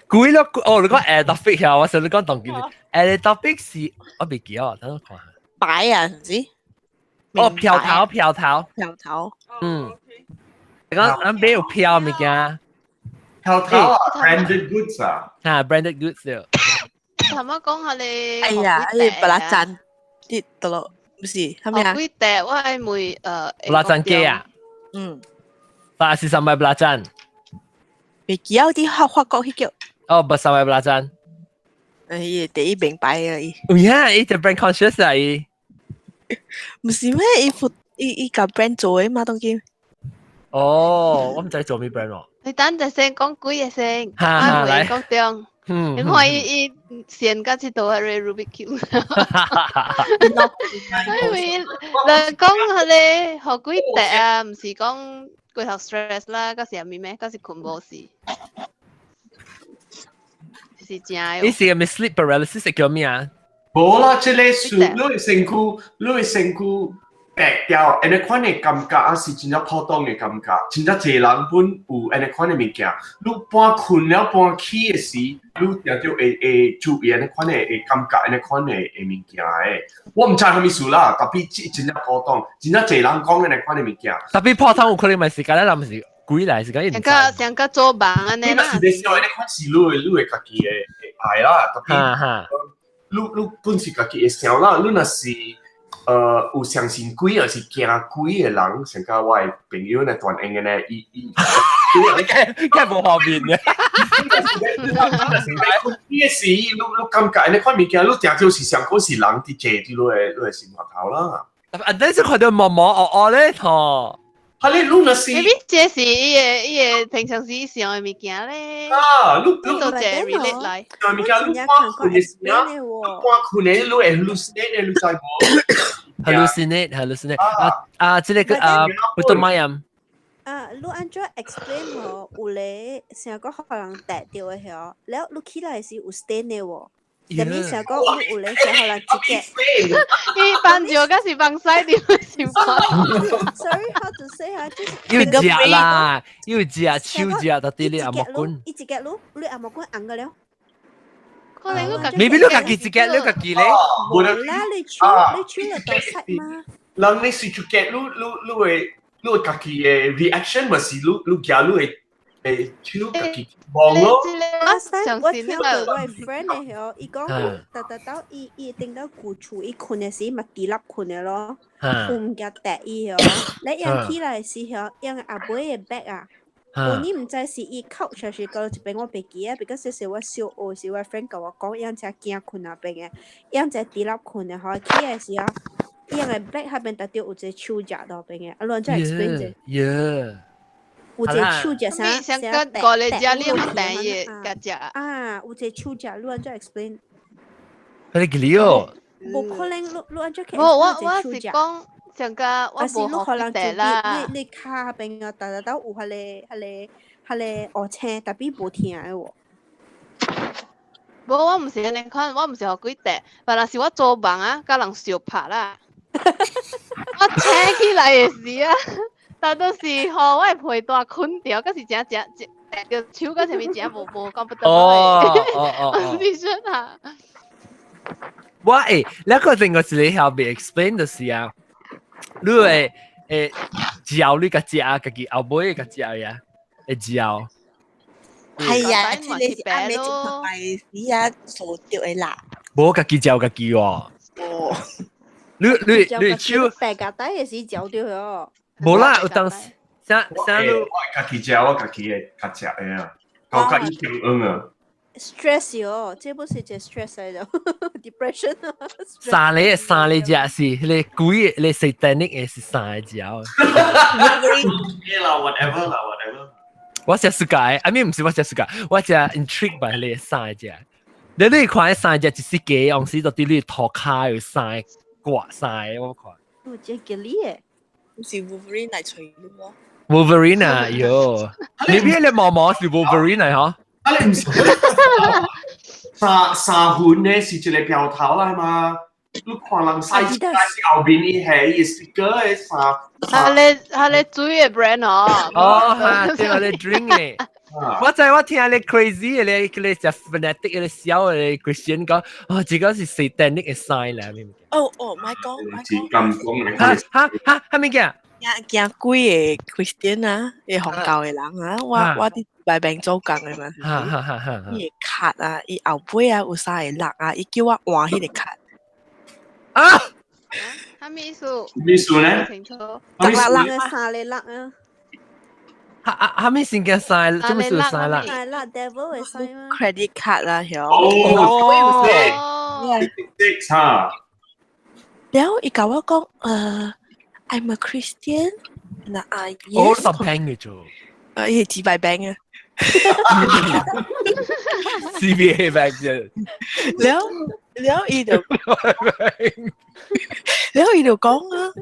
鬼咯，哦，你講 topic 啊，我想你講當今 topic 是我袂記哦，等我看下。擺啊，是毋是？哦，票頭票頭。票頭。嗯。你講咱買有票物件。票頭啊，branded goods 啊。啊，branded goods 對。頭仔講下你。哎呀，哎，布拉贊啲得咯，毋是，係咪啊？幾塊我愛問布拉贊雞啊。嗯。八是三百布拉贊。袂記得啲法國彼叫。哦，不三百布拉贊。伊第一明白啊伊。有影，伊就 brand conscious 啊伊。毋是咩？伊負伊伊共 brand 做的嘛，當今。哦，我毋知做咩 brand 喎。你等陣先講幾個先，哈哈來講中。因為伊伊先甲這度係 Rubik Cube。因為人講彼個予鬼趯啊，毋是講過頭 stress 啦，閣是啥物咩？閣是睏無死，是真的。你是係咪 sleep paralysis 叫咩啊？無啦，這個是你的身軀，你的身軀白掉，按呢款的感覺啊，是真正普通的感覺，真正濟人本有按呢款的物件。你半睏了半起的時，你定著會會注意按呢款的會感覺，按呢款的的物件的。我毋知啥物事啦，特別真正普通，真正濟人講按呢款的物件。特別普通有可能咪是間咱毋是鬼來，是講伊毋知。像個像個做夢按呢啦。你是咧想按呢款是你的你的家己的愛啦，特別。你你本是家己會想啦，你若是有相信鬼，抑是驚鬼的人，像甲我的朋友呢，斷應的呢，伊伊，梗無畫面嘅。你的時，你你感覺按呢款物件，你定著是上講是人佇坐佇你的你的心頭啦。啊，你是看到毛毛黑黑咧，吼。哈！你你若是， maybe 這是伊的伊的平常時想的物件咧。啊，你你做這 relate 來。物件你半睏的時啊，半睏的你會 hallucinate 的，你知無？hallucinate hallucinate 啊啊！這個啊，不對咪啊。啊，你按怎 explain 吼？有咧成個予人趯著的吼，了你起來時有 stain 的喎。特別成個有咧成予人一個。伊放尿敢是放屎佇心肝。 Sorry, how to say 啊？就是又食啦，又食手食，到底你阿木棍。伊一個滷，你阿木棍紅個了。可能你家己。 maybe 你家己一個，你家己咧。無啦，你手你手就到塞嗎？人你隨一個，你你你會你會家己的 reaction 咪是你你驚你會會手家己望咯。我聽到我 friend 的吼，伊講逐逐到伊伊頂到舊厝，伊睏的時嘛直立睏的咯，有物件趯伊吼，你樣起來時吼，用阿妹的 bag 啊，有你毋知是伊 couch 還是佗一邊我袂記啊，because 這是我小學時我 friend 共我講，伊才驚睏那邊的，伊才直立睏的吼，起來時吼，伊的 bag 彼邊特著有一個手夾佗邊的，啊，你按怎 explain 者？有一個手夾啥啥過來食你有訂伊個食啊，有一個手夾，你按怎 explain？佢哋幾哦？無可能，你你按怎？無，我我是講上個我無學得啦。你你跤邊啊，逐逐都有彼個彼個彼個烏青，特別無疼的喎。無，我毋是按呢款，我毋是予鬼趯，但若是我做夢啊，佮人相拍啦。我醒起來的時啊。但都是吼，我的被單睏著，閣是誠誠誠著手，閣啥物誠無無講不得。哦哦哦，你說啊？我欸，那個另外一個還未 explain 就是啊，你會會嚼你個食，家己後尾個食呀，會嚼。係啊，這個是阿妹一擺時啊，做著的啦。無家己嚼家己哦。哦。你你你手白夾帶的時嚼著哦。無啦，有當時啥啥你我家己食，我家己會較食的啊，較較以前嗯啊。 stress 喲，這不是一個 stress 來的，depression 啊。三個三個食是彼個鬼，彼個 satanic 的是三個食。啦，whatever 啦，whatever。我食世界，I mean 毋是我食世界，我食 intrigued by 彼個三個食。你你看彼三個食一時雞，往時就佇你塗跤有三個掛三個，我看。有這個哩的。是 Wolverine 來揣你喎。 Wolverine 啊，喲，你邊你毛毛是 Wolverine 嚟嗬？啊，你毋是三三分的是一個標頭來嘛？你看人洗是後面伊係伊 sticker 的衫。他咧他咧水的 brand 哦。哦，哈，對，我咧 drink 的。我知我聽你 crazy 的咧，佢咧食 fanatic 的小的 Christian 講，哦，這個是 satanic 的 sign 啦，明唔明？哦哦，莫講，莫講。咁講哈哈哈，哈物件？驚驚鬼的 Christian 啊，會宗教的人啊，我我佇外邊做工的嘛，哈哈哈哈。伊的卡啊，伊後尾啊有三個六啊，伊叫我換彼個卡。啊？啥物意思？咩意思呢？清楚。六六三個六啊。哈啊！哈物先驚三，做咩事三啦？三六 devil 的 sign 嗎？Credit card 啦，曉。哦，six 哈。然後伊共我講，I'm a Christian，那啊，我十平嘅啫。伊係幾百平啊。CBA bank 啫。了伊就講啊，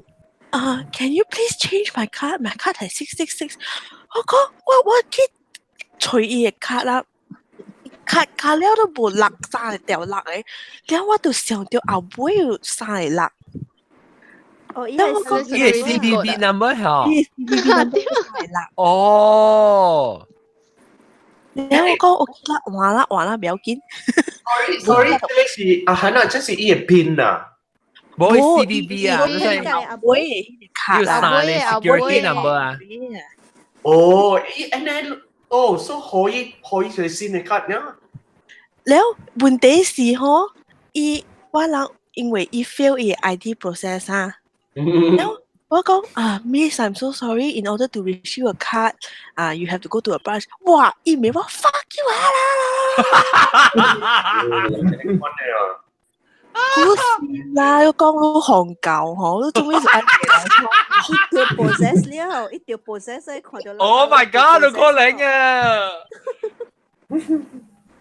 啊，Can you please change my card? My card 係 666。我講我去隨伊嘅卡啦，卡卡了都無落三個條落嘅，了我就想到後尾有三個落。哦，伊係伊係 CVV number 嚇，伊 CVV number 係啦。哦。了我講 OK 啦，換啦換啦，不要緊。 Sorry，這個是啊，係啦，這是伊嘅 PIN 啊。無 CVV 啊，你係後尾卡要三個 security number 啊。哦，伊安尼，哦，所以可以係新嘅卡呢？了問題是吼，伊我人因為伊 fail 伊 ID process 啊。了我講啊，Miss, I'm so sorry. In order to reissue a card, 啊，you have to go to a branch. 哇，伊咪話 fuck you 啊啦！好笑啦，我講到戇鳩嗬，都終於是按一條 process 了，一條 process 看到。 Oh my god！都可能啊！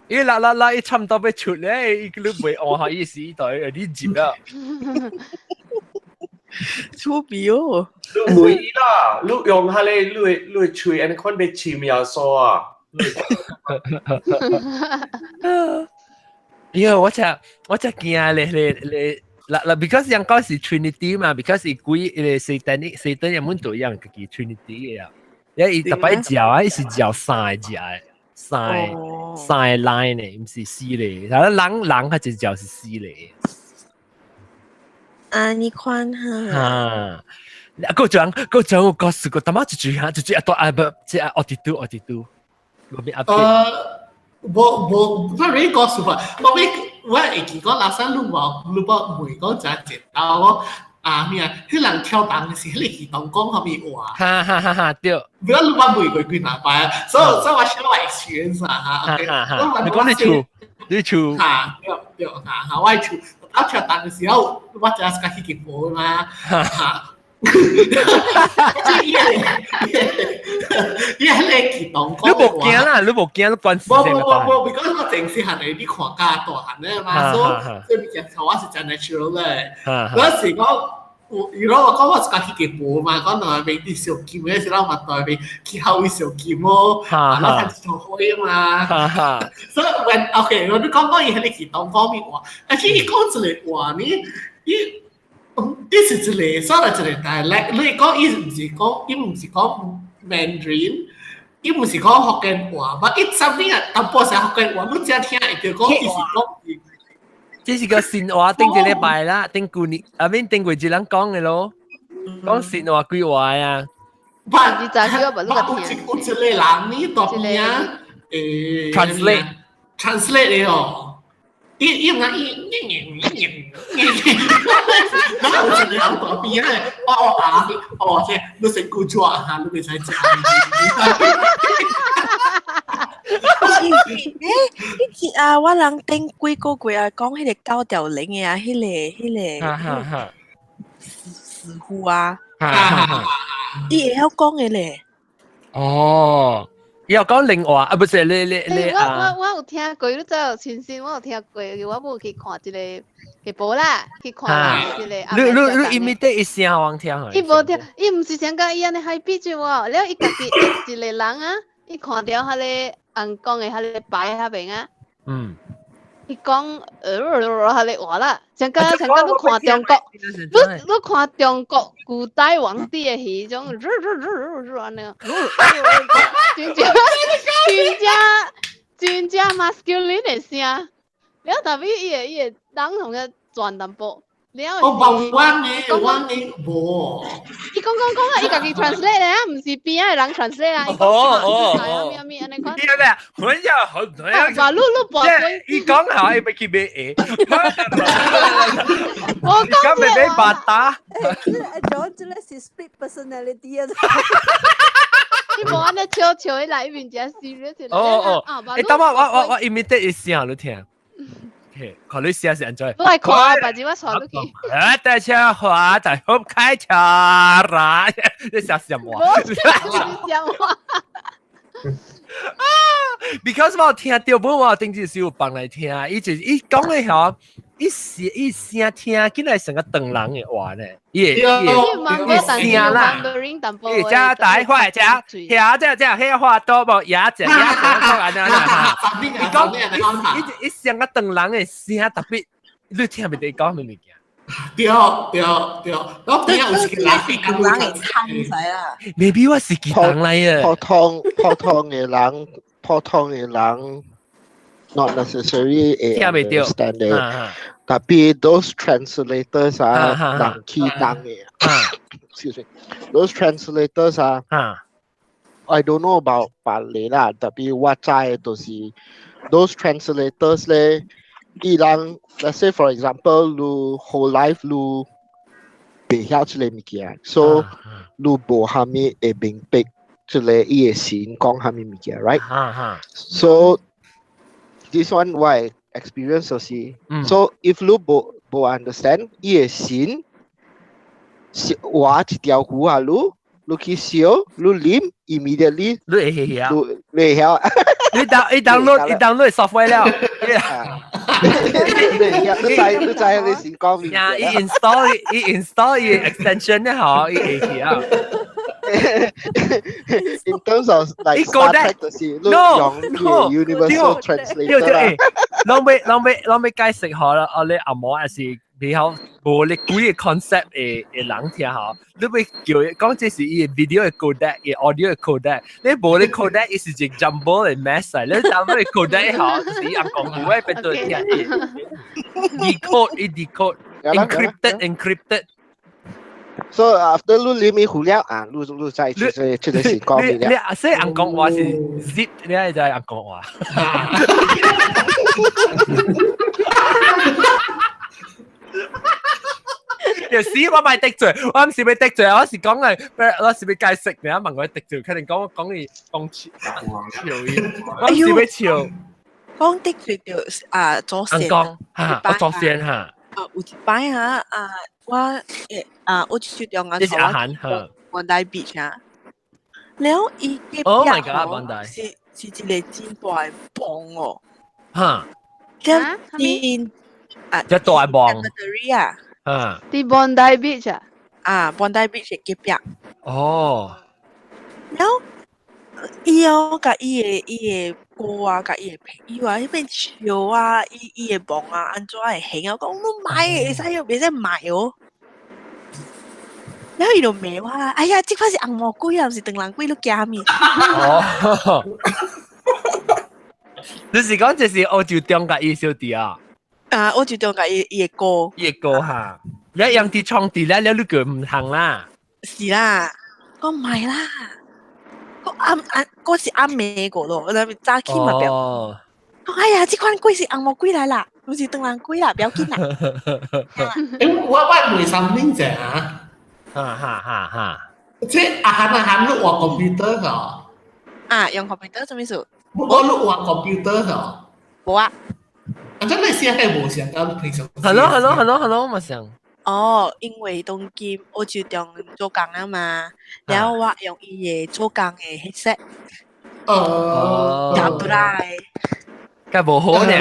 伊啦啦啦，伊差唔多欲出咧，伊都袂按下意思對，有啲接啦。出表哦！你袂啦，你用下咧，你會喙按呢款欲簽耶穌啊！因為我才驚咧咧咧，嗱嗱，because 人講是 Trinity 嘛，because 伊鬼伊個 Satanic Satan 有滿多樣家己 Trinity 嘅啊，因為伊特擺嚼啊，伊是嚼三個字嘅，三個 line 嘅，毋是四個，但係人較濟嚼是四個。啊，你看哈。啊，個講個講我告訴過，他媽一句哈，一句啊，多啊不，這啊奧迪都奧迪都，我邊 update。無無，我你告訴我，我會記講垃圾你無問講真濟，啊我啊咩啊，彼人跳動是彼個自動講啥物話？哈哈哈哈對。不要你捌問過幾若擺，所以我想我 experience 啊哈。你講你厝，你厝。哈對對哈哈，我厝。啊跳動的時候，我真是較去結果嘛，哈。伊迄個自動講。你無驚啦，你無驚，你關事。無無無無，because 我前細漢的你看較大漢的嘛，所以這物件我是真 natural 咧。嗰時講，如果我講我是較去結果嘛，講兩邊啲小金的時候嘛，對面去後位小金哦，啊，我睇一套開嘛。所以 when OK，我你講講伊迄個自動講物話，而且伊講一個話呢，伊。這是一個，算係一個 dialect。你講伊毋是講，伊毋是講 Mandarin，伊毋是講福建話，嘛伊啥物啊？淡薄是福建話，你正聽會著講伊是講。這是個新話頂一禮拜啦，頂舊年，啊免頂過一人講的咯，講新話幾話啊？不，有一個人呢，大邊啊，translate translate 的哦。伊伊唔伊伊，然後有一個人大邊啊，哦啊，哦，這你先古紙哈，你袂使食。欸，彼節啊，我人頂幾個月啊，講彼個九條鈴的啊，彼個，師傅啊，伊會曉講的咧。哦。伊有講另外啊，不是你你你啊！我有聽過，你知有親身我有聽過，我無去看這個劇本啦，去看這個。你imitate 伊聲互阮聽。伊無聽，伊毋是像講伊按呢 high pitch 喎，了伊家己一個人啊，伊看著彼個紅講的彼個牌彼邊啊。嗯。伊講彼個話啦，像講像講你看中國，你看中國古代皇帝的彼種，按呢，真正真正真正 masculine 的聲，了特別伊會人同個轉淡薄。了我無阮的，阮的無。伊講講講啊，伊家己 translate 啊，毋是邊仔的人 translate 啊。哦哦哦。咩咩按呢款。伊咩？我要好。話你你跋杯。伊講好，伊欲去買鞋。我講這個。欲買八打。欸，這個是 split personality 啊。伊無按呢笑笑起來，伊面真 serious。哦哦。欸，等我我 imitate 伊聲你聽。看你聲是按怎？我來看，把這我傳落去。啊，大家好，大家好，開車啦！你聲是什麼？我聲是什麼？ Because 我聽到本我頂住是有放來聽，伊就伊講咧吼，伊聲伊聲聽起來像個唐人的話呢，伊伊伊聲啦，伊只大塊只，遐只只遐話多無，也只也講按呢啦，伊講伊伊像個唐人的聲，特別你聽袂得講咩物件。對對對，我聽有是人人會參晒啦。 Maybe 我是吉人來嘅。普通普通的人，普通的人，not necessarily 會 understand 的。Tapi those translators 啊，人去當的。Excuse me，those translators 啊，I don't know about 別個啦，tapi 我知的就是 those translators 咧。伊人，let's say for example，你 whole life 你袂曉這个物件，so 你無蝦米會明白這个伊的神講蝦米物件，right？So this one 我的 experience 就是，so if 你無無 understand 伊的神，畫一條符啊，你你去燒，你啉，immediately 你會曉，你會曉，你 down 你 download 你 download software 了。你知你知你是講咩？呀，伊 install 伊 install 伊 extension 咧，嗬，伊會曉。 In terms of like Star Trek 就是 no 用 Universal Translator 啦。攏欲攏欲攏欲解釋好啦，哦，你阿毛還是比較無你幾个 concept 的的人聽吼，你欲叫伊講這是伊 video 的 codec，伊 audio 的 codec，你無你 codec 伊是一個 jumble 的 mess 嚟，你 download codec 吼，就是伊紅講話變做聽 decode 伊 decode encrypted encrypted。 So after 你啉伊糊了啊，你你再出這出這是講咩了？你所以紅講話是 zip，你係就係紅講話。有時我咪得罪，我唔是欲得罪，我是講嚟，我是欲解釋，你問我得罪，肯定講講你講笑笑伊，我唔是欲笑。講得罪就啊祖先，講嚇，我祖先嚇。啊，有一擺嚇啊，我誒啊，我就中間。這是阿韓嚇。 Bondi Beach 啊，了伊隔壁吼是是一个真大的墓哦。嚇。了真啊，一大墓。啊。啊！佇 Bondi Beach 啊？啊，Bondi Beach 的隔壁。哦。了伊哦，共伊的伊的哥啊，共伊的朋友啊，彼邊笑啊，伊伊的墓啊，按怎會還啊？講你賣會使袂使賣哦。了伊就罵我啦，哎呀，這款是紅毛鬼啊，毋是唐人鬼，你驚咩？哦。你是講這是澳洲中共伊小弟啊？啊，我就中共伊伊的哥。伊的哥哈，你用佇床佇咧，了你個毋通啦。是啦，講唔啦，我暗暗嗰是暗暝過咯，我諗早起嘛表。講哎呀，這款鬼是紅毛鬼來啦，毋是唐人鬼啦，不要緊啦。欸，我我問 something 者啊。哈哈哈哈。這阿韓阿韓你換 computer 嗬？啊，用 computer 做咩事？我你換 computer 嗬？無啊。啊，真係先係無想到平常。係咯係咯係咯係咯，我想。哦，因為當今我就中做工啊嘛，然後我用伊的做工的 headset。哦。夾不來。該無好呢。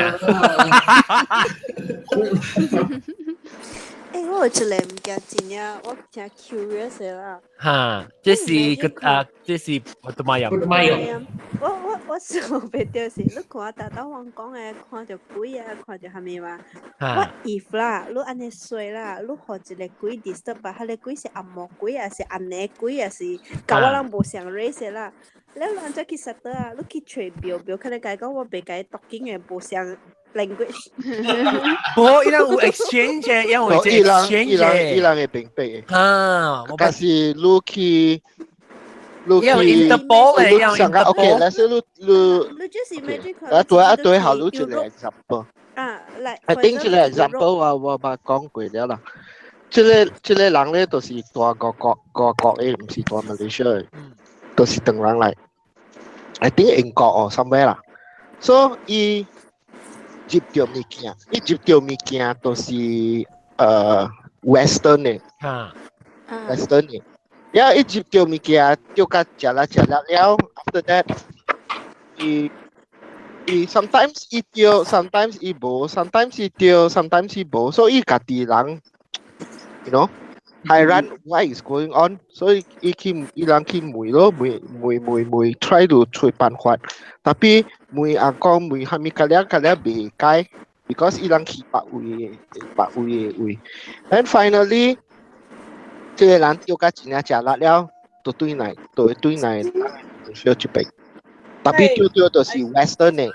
欸，我有一個物件真正，我真 curious 的啦。哈，這是個啊，這是我都買有。買有。我我我想袂著是，你看逐逐我講的，看著鬼啊，看著啥物嘛。What if 啦，你按呢說啦，你予一个鬼 disturb 吧，彼个鬼是紅毛鬼啊，是紅的鬼啊，是佮我人無相 race 的啦。了你按怎去 settle 啊？你去揣廟廟，可能共伊講我袂共伊讀經的，無相 language。無，伊人有 exchange 的，伊人有 exchange 伊人伊人會明白的。啊，但是你去，你去，Interpol 的，你上個 OK，let's say 你你，你就是 imagine 啊對啊對，好，你一個 example。啊，來。 I think 這個 example 我我捌講過了啦。這个這个人咧，就是蹛外國外國的，毋是蹛 Malaysia 的，就是唐人來。I think 英國哦，somewhere 啦。So 伊入著物件，伊入著物件都是western 的，western 的。了伊入著物件，就較食啦食啦了，after that，伊伊 sometimes 伊對，sometimes 伊無，sometimes 伊對，sometimes 伊無，所以伊家己人，hairan what is going on，所以伊去伊人去問咯，問問問問，try to 揣辦法，tapi 問阿公問啥物，較了較了袂解，because 伊人去別位別位的位，and finally 這個人著甲真正食力了，就對來就會對來小一邊，tapi 著著就是 western 的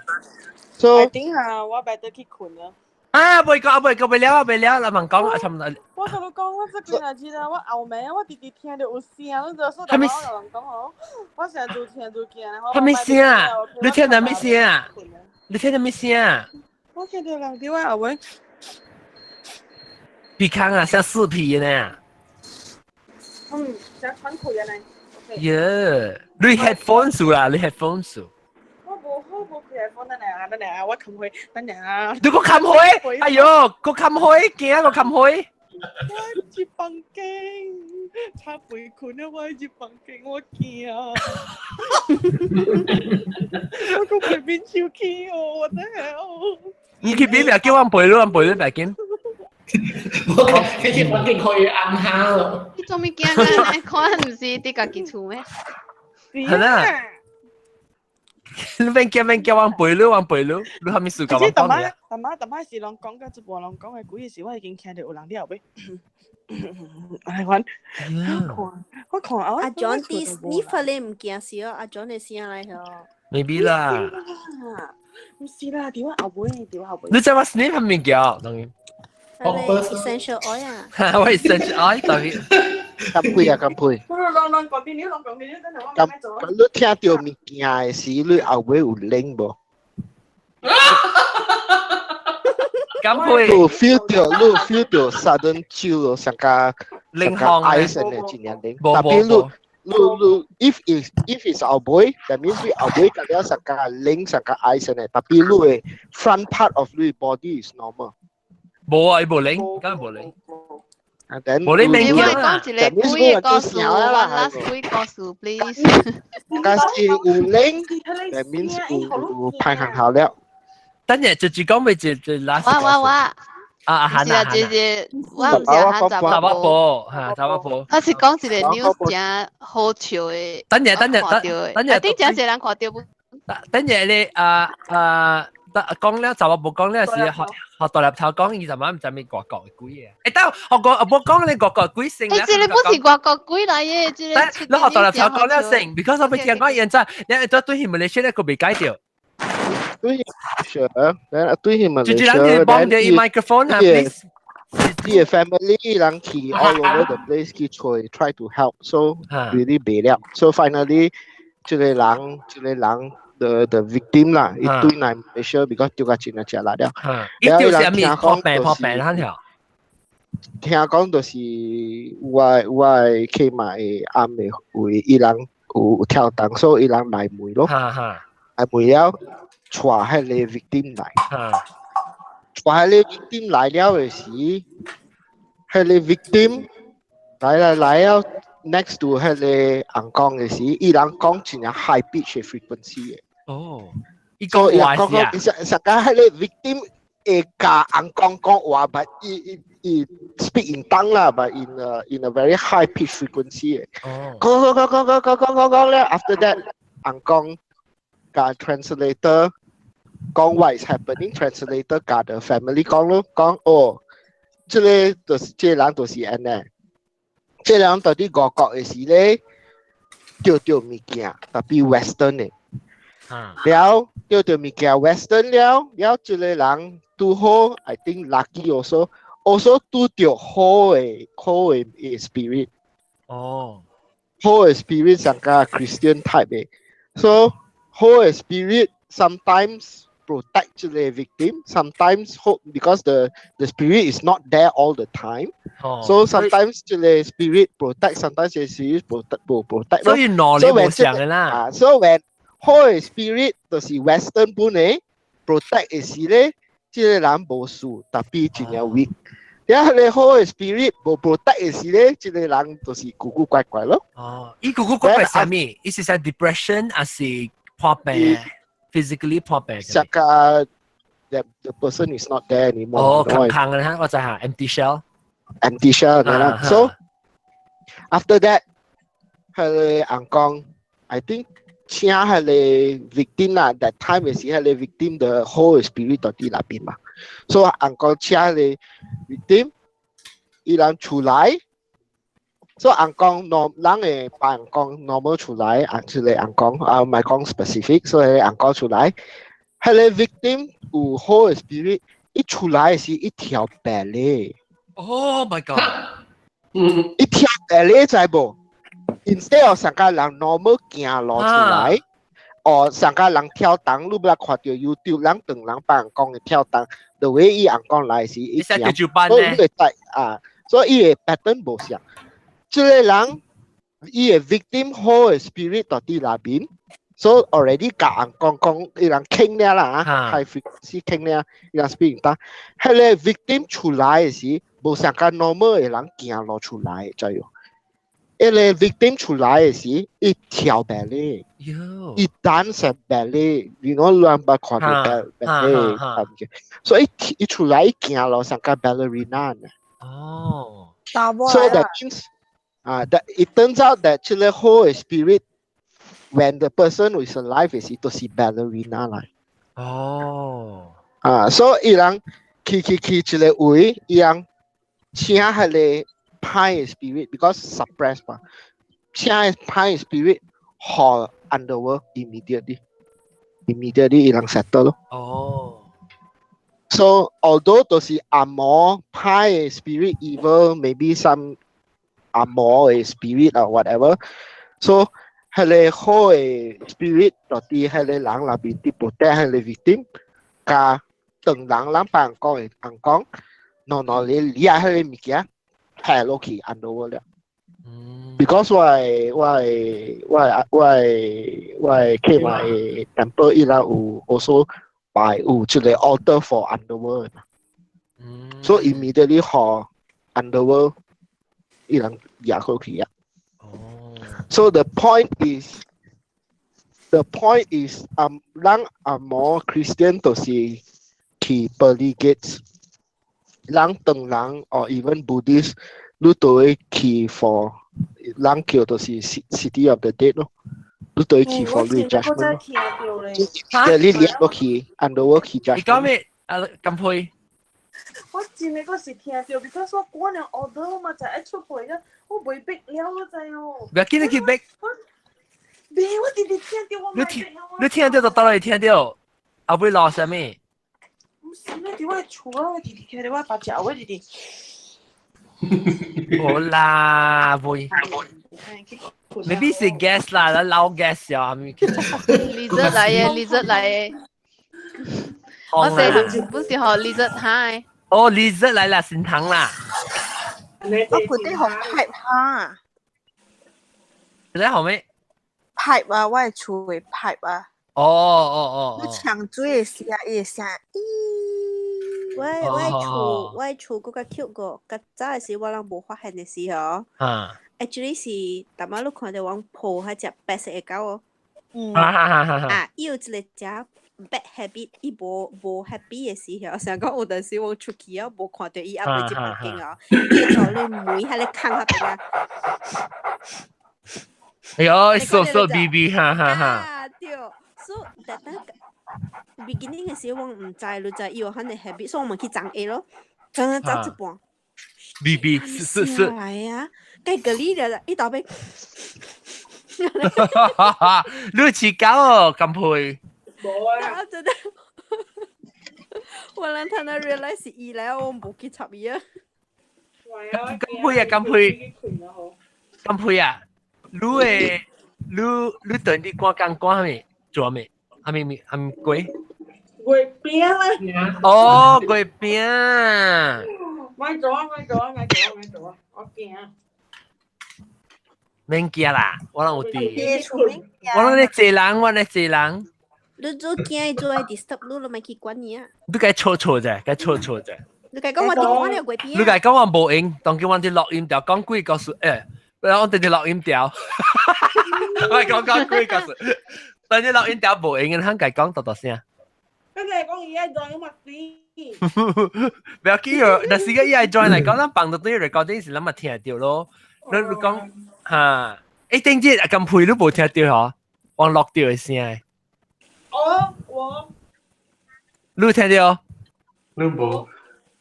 ，so I think 啊，我 better 去睏啦。啊，未講，未講，未了，未了，啦，問講啊，差唔多。我同你講，我這幾日子啊，我後暝我直直聽到有聲，你就說，我有人講吼，我成日愈聽愈驚。啥物聲啊？你聽到咩聲啊？你聽到咩聲啊？我聽到人佇我後尾。鼻腔啊，像死皮呢。嗯，像喘氣呢。耶，你 headphone 數啦，你 headphone 數。我無好無開 headphone，等下等下，我冚開，等下。你個冚開？哎呦，個冚開，驚個冚開。我入房間，差袂睏啊！我入房間，我驚。我個袂變手氣哦，what the hell？你去邊邊叫我陪你，我陪你別緊。我講佢房間可以按下咯。你做咩驚啊？你看唔是佇家己厝咩？係啦。你免驚免驚，我陪你，我陪你，你啥物事共我講啊？逐擺逐擺是攏講到一半，攏講的鬼時，我已經聽到有人佇後尾。來看，我看，我看啊！阿 John 啲你發你唔驚死哦，阿 John 的聲來嗬。 Maybe 啦。唔是啦，佇我後尾，佇我後尾。你知我 sniff 係物件？當然。 essential oil 啊。我 essential oil 當然。咁配啊，咁配。攏攏講啲，你攏講啲，真係我咁你聽到物件的時，你後尾有冷無？咁配。你 feel 到，你 feel 到 sudden chill 上加冷汗 ice 的真正冷。tapi 你你你 if is if is 後尾，that means 你後尾甲了上加冷上加 ice 的，tapi 你的 front part of 你 body is normal。無啊，伊無冷，梗係無冷。無你免驚啦。講一個鬼的故事，last 鬼故事，please。但是有冷，that means 有排行好了。等下就是講咪就就 last。我我我。啊啊，是啊，姐姐，我唔是啊，查某婆，嚇查某婆。我是講一個 news 真好笑的。等下等下等等下，頂真濟人看著無？等下你啊啊，講了查某婆講了是學學大粒頭講，伊就嘛毋知咩外國的鬼啊！欸，等學國無講你外國鬼先。欸，這個不是外國鬼來的，這個。你學大粒頭講了先，because 我欲聽講現在，你對對馬來西亞個未解著。對，是，對馬來西亞。就是人哋幫住伊 microphone 啊，please。啲 family 人去 all over the place 去 try to help，so really 袂了。So finally，這個人，這個人。the victim 啦，伊對來 Malaysia because 著甲真正食力了。伊著啥物破病破病咱條？聽講就是我我的起碼的暗的為伊人有跳動，所以伊人來問咯。來問了，帶彼個 victim 來。帶彼個 victim 來了的時，彼個 victim 來來來了。next to 彼個尪公的時，伊人講真正 high pitch 的 frequency 的。哦，伊講話是啊。實實講彼個 victim 會共尪公講話，but 伊伊伊 speak in tongue 啦，but in a very high pitch frequency 的。哦。講講講講講講講講咧，after that 尪公共 translator 講 what is happening，translator 共 the family 講咯，講哦，這個就是這個人就是按呢。這人到佇外國的時咧，著著物件，tapi western 的。了著著物件 western 了，了這個人拄好，I think lucky also also 拄著好的好的 spirit。哦。好的 spirit 上加 Christian type 的，so 好的 spirit sometimes protect 這個 victim, sometimes hope because the spirit is not there all the time. Oh. So sometimes 這個 spirit protect, sometimes 這個 spirit protect 無 protect 所以兩個無相的啦。啊，so when 好的 spirit 就是 western 本的 protect 的時咧，這個人無事，tapi 真正 weak。了你好的 spirit 無 protect 的時咧，這個人就是古古怪怪咯。哦，伊古古怪怪啥物？伊是啥 depression 還是破病？ physically 破病。成個 the person is not there anymore。哦，空空嘅哈，我知下 empty shell。 Empty shell 啦。So after that，彼個翁公，I think 請彼個 victim 啦，that time 是彼個 victim 的好 spirit 佇那邊嘛。所以翁公請彼個 victim，伊人出來。所以翁公 norm 人會把翁公 normal 出來，啊，這個翁公啊，唔係講 specific，所以翁公出來，彼個 victim 有好 spirit，一出來是一跳 ballet。 Oh my god！一跳 ballet 知無？Instead of 上個人 normal 行路出來，哦，上個人跳動，你不看到 YouTube 人當人幫人講的跳動，the way 伊翁公來是伊行，所以你會知啊，所以伊的 pattern 無相。這個人伊的 victim 好的 spirit 佇佇那邊，所以 already 共翁公講，伊人傾了啦，high frequency 傾了，伊人 spirit 當，彼個 victim 出來的時，無上個 normal 的人行路出來，知無？彼個 victim 出來的時，伊跳 ballet，伊 dance ballet，you know 亂捌看到 ballet，所以伊出來伊行路像個 ballerina。哦。 So that means 啊，that it turns out that 這個好 spirit when the person is alive 是都是 ballerina 來。哦。啊，所以伊人去去去這個位，伊人請彼個歹 spirit because suppress 嘛，請歹 spirit 予 underworld immediately 伊人 settle 咯。哦。 So although 都是紅毛歹 spirit evil maybe some 紅毛的 spirit or whatever, so 彼個好的 spirit 佇彼個人內面佇 protect 彼個 victim，共當人咱別人講的翁公，儂儂咧掠彼個物件，派落去 underworld 了。Because 我的我的我的我的我的客嘛的 temple 伊拉有 also 擺有這個 altar for underworld 嘛。So immediately 予 underworld 伊人掠過去啊。So the point is 咱紅毛 Christian 就是去 pearly gates，咱唐人 or even Buddhist 你都會去 for 人叫就是 city of the dead 咯，你都會去 for 你 judgment 咯。你掠落去 underworld 去 judgment。你講咩？啊，金佩。我真係嗰時聽到，because 我趕了 order 嘛，就愛出去啊，我袂逼了我知哦。不要緊，你去逼。未，我直直聽到我。你聽，你聽到就到你聽到，後尾落啥物？唔是咩？佇我厝啊，我直直聽到我爸食，我直直。好啦，會。Maybe 是 gas 啦，漏 gas 啊，係咪？ Lizard 來嘅，lizard 來嘅。我細不是學 lizard 蝦。哦，lizard 來啦，善堂啦。我覺得學 pipe 哈。你學咩？pipe 啊，我係厝的 pipe 啊。哦哦哦。你搶水的時啊，伊會聲咦。我厝閣較 cute 個，較早的時我人無發現的時候。啊。 Actually 是，逐擺你看到阮抱彼隻白色的狗哦。嗯。啊，伊有一個隻 bad habit，伊無無 happy 的時候，成講有陣時我出去啊，無看到伊猶未入房間哦，伊到你門彼個空彼邊啊。哎呦，傻傻 B B，哈哈哈。啊，對，所以特等 beginning 的時候我毋知，你知伊有彼個 habit，所以我們去裝下咯，剛剛走一半。 B B 是是是。來啊，計個你了，伊後邊。你似狗哦，咁配。無啊！真的，我人睇到 realize 是伊來，我無去插伊啊。咁配啊，咁配。咁配啊！你會你你等啲趕工趕咩？做咩？係咪係咪鬼？月餅啦。哦，月餅。買做啊！買做啊！買做啊！買做啊！我驚。免驚啦，我攏有佇。我攏咧濟人，我咧濟人。你做驚伊做愛 disturb 你，你莫去管伊啊。你該錯錯者，該錯錯者。你該講我佇我了月餅。你該講我無閒，當叫我佇錄音條講幾個故事，欸，我佇佇錄音條。我講講幾個故事。等你錄音條無用，通家講大大聲。跟住講伊愛 join 嘛死。不要緊哦，若是個伊愛 join 來講，咱放到對 recording 時，咱嘛聽著咯。你講哈？欸，頂日阿金佩你無聽著嗬？往落掉的聲。哦，我。你聽著？你無，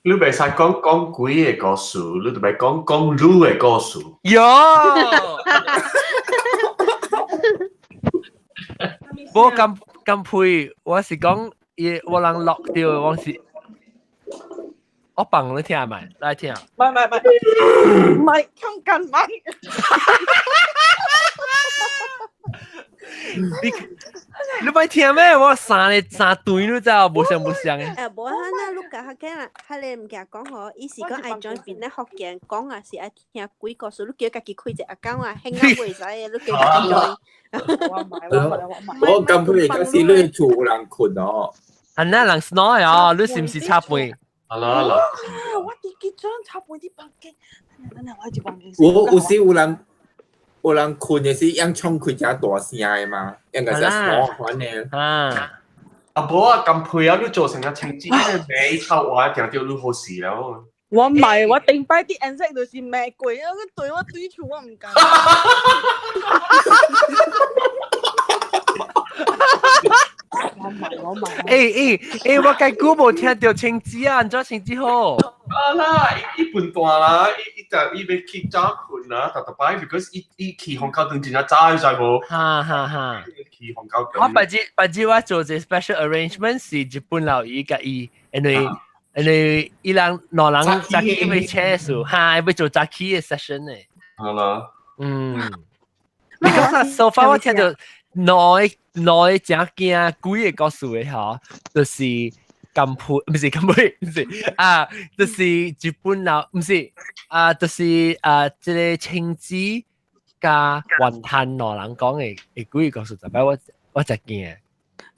你袂使講講鬼的故事，你就袂講講女的故事。喲！無金金佩，我是講伊，我人落掉，我是。我放你聽咪，來聽。唔係唔係唔係，近近咪。你咪聽咩？我三個三對你知道，無相無相的。誒，無啊，那你甲較驚啦，彼个物件講吼，伊是講愛轉變咧福建講啊，是愛聽鬼故事，你叫家己開一個 account 啊，興啊袂使的，你叫家己 join。我咁配嗰時你厝有人睏哦。係那人 snore 啊，你是毋是插飯？好啦好啦。我自己裝插飯佇房間，等等我佇房間。有有時有人。有人睏的時，用窗開誠大聲的嘛，用個只鎖款的。啊！啊無啊，咁配啊，你做成個清潔，你臭話定著你好事了。我唔係，我頂擺啲顏色就是玫瑰啊！對我對厝我唔敢。我唔係，我唔係。欸欸欸！我計久無聽著清子啊，按怎清子好？啊啦，伊笨蛋啦，伊伊就伊欲去早睏啦，逐逐擺，because 伊伊去紅高燈真正早，知無？哈哈哈！去紅高燈。我別日別日我做一個 special arrangement 是日本老伊佮伊，因為因為伊人兩人早起欲車數，哈，欲做早起的 session 呢。好啦。嗯。你講啥 so far 我聽著兩個兩個誠驚鬼的故事的吼，就是。金佩毋是金佩，毋是啊，就是日本佬，毋是啊，就是啊，這個青子佮雲吞兩人講的的鬼故事，逐擺我我真驚。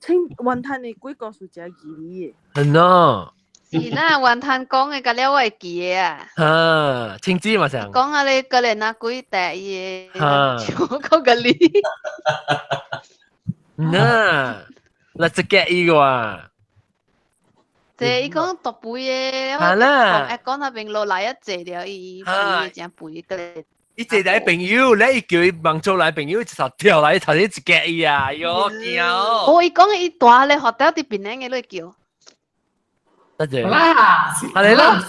青雲吞的鬼故事真奇異的。係喏。是啦，雲吞講的，佮了我會記得啊。啊，青子嘛是。講啊，你過來拿鬼帶伊的，像講個你。吶，那這個伊個啊。這伊講大肥的，我講講那邊落來一坐了，伊肥的真肥個。伊坐來朋友，咧伊叫伊望做來朋友，一頭跳來頭先一夾伊啊，喲驚哦！哦，伊講伊大咧，學到佇檳城的你叫。得啫。啦，係啦，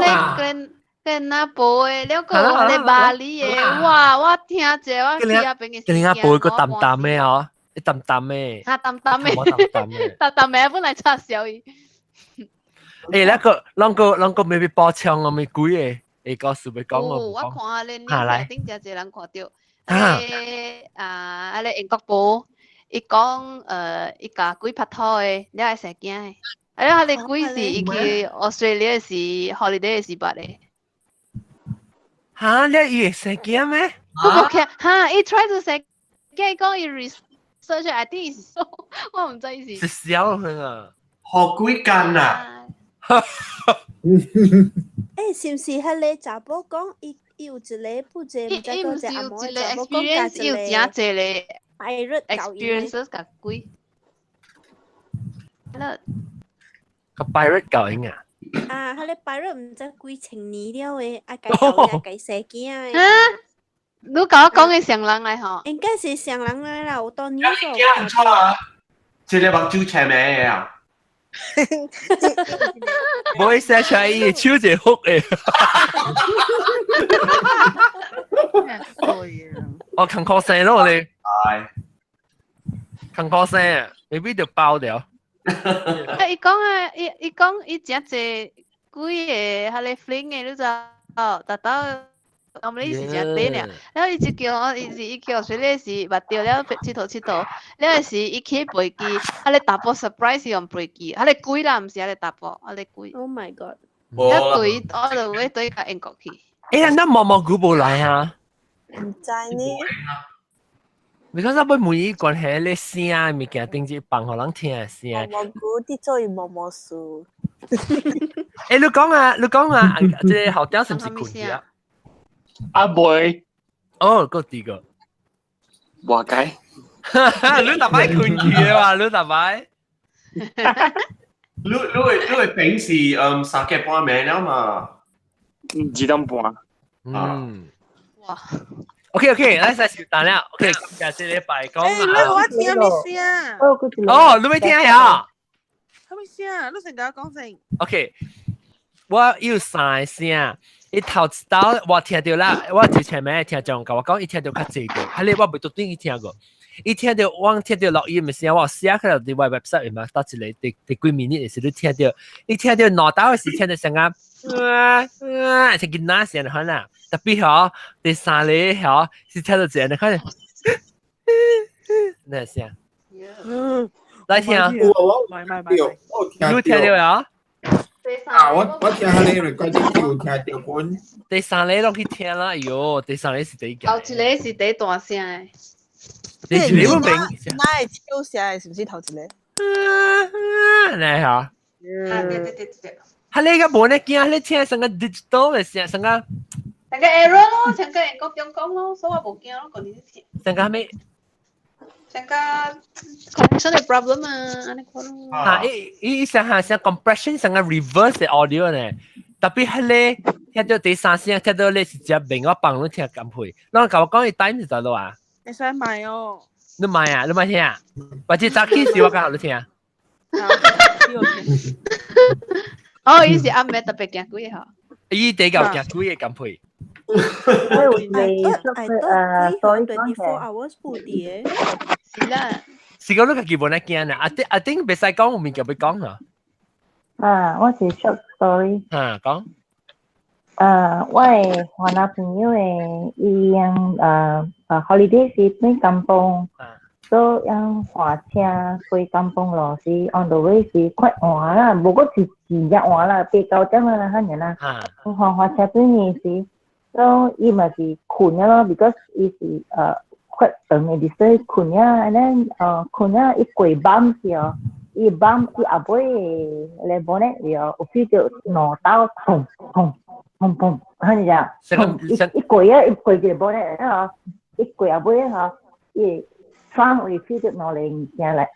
啦。跟跟那婆的，了個咧巴黎的，哇！我聽者我去那邊的。跟那婆個淡淡的哦，一淡淡的。啊，淡淡的。淡淡的。淡淡的本來插小伊。欸，那個、那個、那個未必包槍我咪鬼的，會告訴欲講我。我看下咧，頂誠濟人看著，啊，啊咧英國婆，伊講伊共鬼拍拖的，了會生囝的，啊了，彼个鬼是伊去 Australia 時 holiday 時捌的。哈，了伊會生囝咩？我無聽，哈，伊 try to 生囝，伊講伊 research，I think 是說，我毋知伊是。是痟啊！予鬼幹啊！欸，是毋是彼个查某講伊伊有一個負責，毋知閣一個阿嬷查某講共一個pirate experiences 共鬼。個 pirate 教應啊？啊，彼個 pirate 毋知幾千年了的，愛共教伊共生囝的。啊！你共我講的上人來吼？應該是上人來啦，有當年數。唔錯啊！這個目睭青的啊！無會寫出來，伊手一個福的。哦，艱苦生咯你。係。艱苦生啊，maybe 就包掉。啊！伊講啊，伊伊講伊誠濟幾個彼个 fling 的，你知無？達到我們是誠短爾，了伊就叫我，伊是伊去學咧是捌著了，𨑨迌𨑨迌，了是伊去飛機，彼个查埔 surprise 用飛機，彼个鬼啦，毋是彼个查埔，彼个鬼。 Oh my god！了對，我就欲對共英國去。欸，咱毛毛菇無來啊？毋知呢。你講啥欲問伊關係咧聲物件，頂日放予人聽的聲。毛毛菇佇做伊毛毛事。欸，你講啊，你講啊，這個校長是毋是睏去啊？阿妹。哦，閣第個。活該。你大擺困去啊嘛，你大擺。你會平時3點半暝了嘛？2點半。嗯。哇。OK OK，咱使小等了。OK，今日這禮拜講。欸，你我聽咩聲？哦，你未聽呀？什麼聲？你先甲我講先。 OK，我有三個聲，伊頭一道我聽到啦，我之前面聽講甲我講，伊聽到較濟個，彼个我未拄轉去聽過。伊聽到我聽到錄音的聲，我寫起來佇我 website 嘛，到一個第第幾 minute 的時，你聽到，伊聽到兩道的時聽到聲啊，啊啊，像囡仔聲款啦。特別吼，第三個吼是聽到一個看，那聲。來聽。我你聽到啊？啊！我聽下你 recording 有聽到本。第三個攏去聽啦，哎喲，第三個是第一個。頭一個是第大聲的。你你會明？哪會笑聲？是毋是頭一個？嚟嚇。啊對對對對。哈你個無呢驚，你聽成個 digital 的聲，成個。成個 error 咯，成個人講中講咯，所以我無驚咯，講你聽。成個咩？成個 connection 的 problem 啊，按呢款咯。啊，伊伊聲下聲 compression 成個 reverse 的 audio 呢，特別係咧聽到第三聲，聽到你是只明我幫你聽咁配，咱共我講伊 time 是多少啊？會使買哦。你買啊？你買聽啊？或者早起時我較好你聽。哦，伊是暗暝特別驚鬼吼。伊比較驚鬼的咁配。我有一個所以 24 hours 不跌。是啦。是講你家己無呢驚啊？阿頂阿頂袂使講有物件欲講啊。啊，我是 short story。啊，講。我的番仔朋友的伊樣holiday 是轉甘榜，所以樣駛車過甘榜路時 on the way 時較晏啦，無講是真正晏啦，8、9點啦，遐爾啦。駛駛車轉去時，所以伊嘛是睏了咯，because 伊是較長的時睏了，and then 睏了伊過 bump 時哦，伊 bump 伊後尾的 bonnet 哦，有 feel 到兩道砰砰。砰砰，遐爾只，一過啊，一過一個 bonnet 啊，一過後尾吼，伊窗位 feel 到兩個物件來，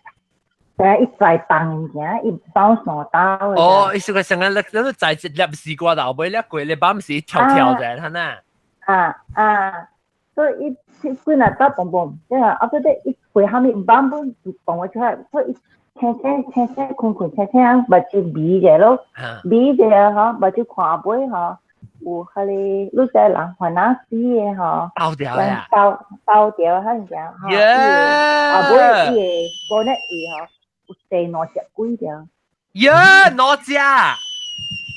但一載重物件，伊 bounce 兩道。哦，意思講成個你你載一粒絲瓜後尾，你過你 bump 是跳跳者，係呐？啊啊，所以伊幾若道砰砰，即係後尾伊過下面 bump 就放我出來，所以青青青青睏睏青青，目睭眯者咯，眯者吼，目睭看尾吼。有彼個你知人番仔死的吼，爆掉呀！爆爆掉彼物件吼，後尾伊個 bonnet 伊吼有坐兩隻鬼條。耶，兩隻。啊，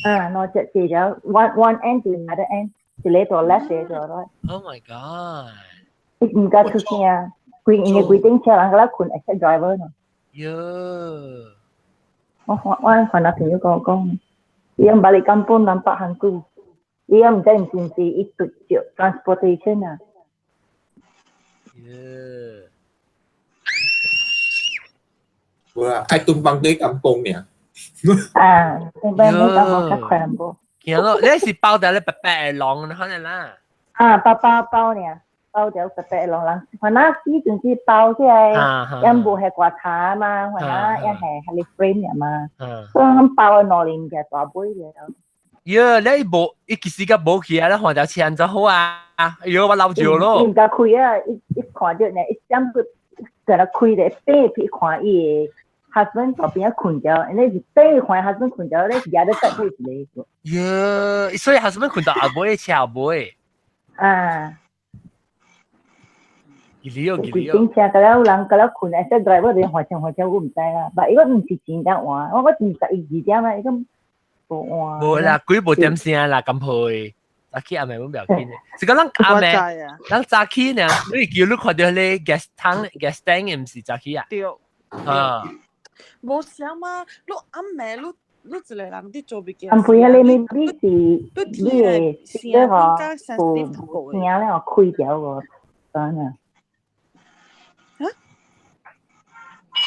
兩隻坐條，one end to another end，一個到 left 一個到 right。 Oh my god！伊毋敢出聲，規因為規頂車人閣咧睏，except driver 呢。喲！我番仔朋友共我講，伊講 balik kampung nampak hantu。伊也毋知毋是毋是伊拄著 transportation 啊。耶！無啦，愛tumpang 對 kampung 爾。啊，tumpang 對 kampung 較快淡薄。見咯，你是包掉你白白的龍，可能啦。啊，包包包爾，包掉白白的龍人，番仔死陣時包起來，也無係掛茶嘛，番仔也係彼個 frame 爾嘛，所以阮包的兩零件大尾了。喲，你無，伊其實個無去啊，你換條車就好啊。哎喲，我老住咯。伊毋敢開啊，伊一看著呢，一點佢共他開咧，爬去看伊的 husband 旁邊睏著，你是爬看 husband 睏著，你是舉咧帶尾一個。喲，所以 husband 睏到後尾車後尾。啊。幾哩哦，幾哩哦。規頂車，敢若有人敢若睏，會使 driver 佇換車換車，我毋知啦。但伊個毋是真正換，我21點啊，伊講。無啦，鬼無點聲啦，咁配。早起暗暝阮不要緊的，是講咱暗暝，咱早起呢，你叫你看到彼個 gas tank gas tank 毋是早起啊？對。啊。無啥嘛，你暗暝你你一個人佇做物件。暗暝彼個你是你的聲吼，有聲了開掉無？真啊。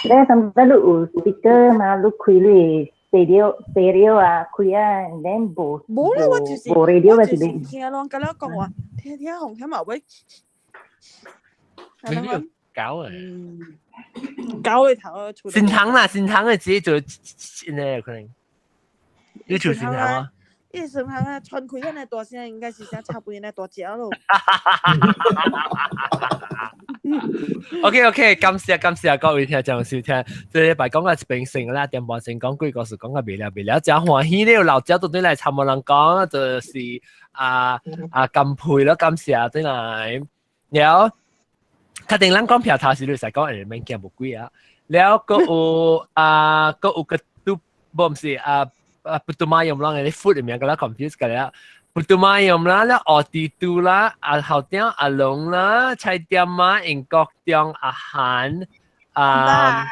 你上擺你有 speaker 嘛？你開你 stereo stereo 啊，開啊，then 無無啦，我就是無 radio 我就是聽攏甲了講話，聽聽紅險後尾。狗啊。狗嘅頭啊，善堂啦，善堂嘅自己做呢可能。你做善堂啊？伊善堂啊，穿開那大聲，應該是想插背那大隻咯。 OK OK，感謝感謝各位聽眾收聽，這禮拜講嘅一邊成啦，點半先講幾個事，講個未了未了，真歡喜了，老者到底來參無人講，就是啊啊感佩咯，感謝對來，了，確定咱講票頭時你使講會免驚無鬼啊，了，閣有啊，閣有個都無毋是啊啊，不都買用啷個啲 food 名個啦 confuse 個了。不都買用啦，了奧迪都啦，阿後頂阿龍啦，菜店啊，英國中阿韓啊，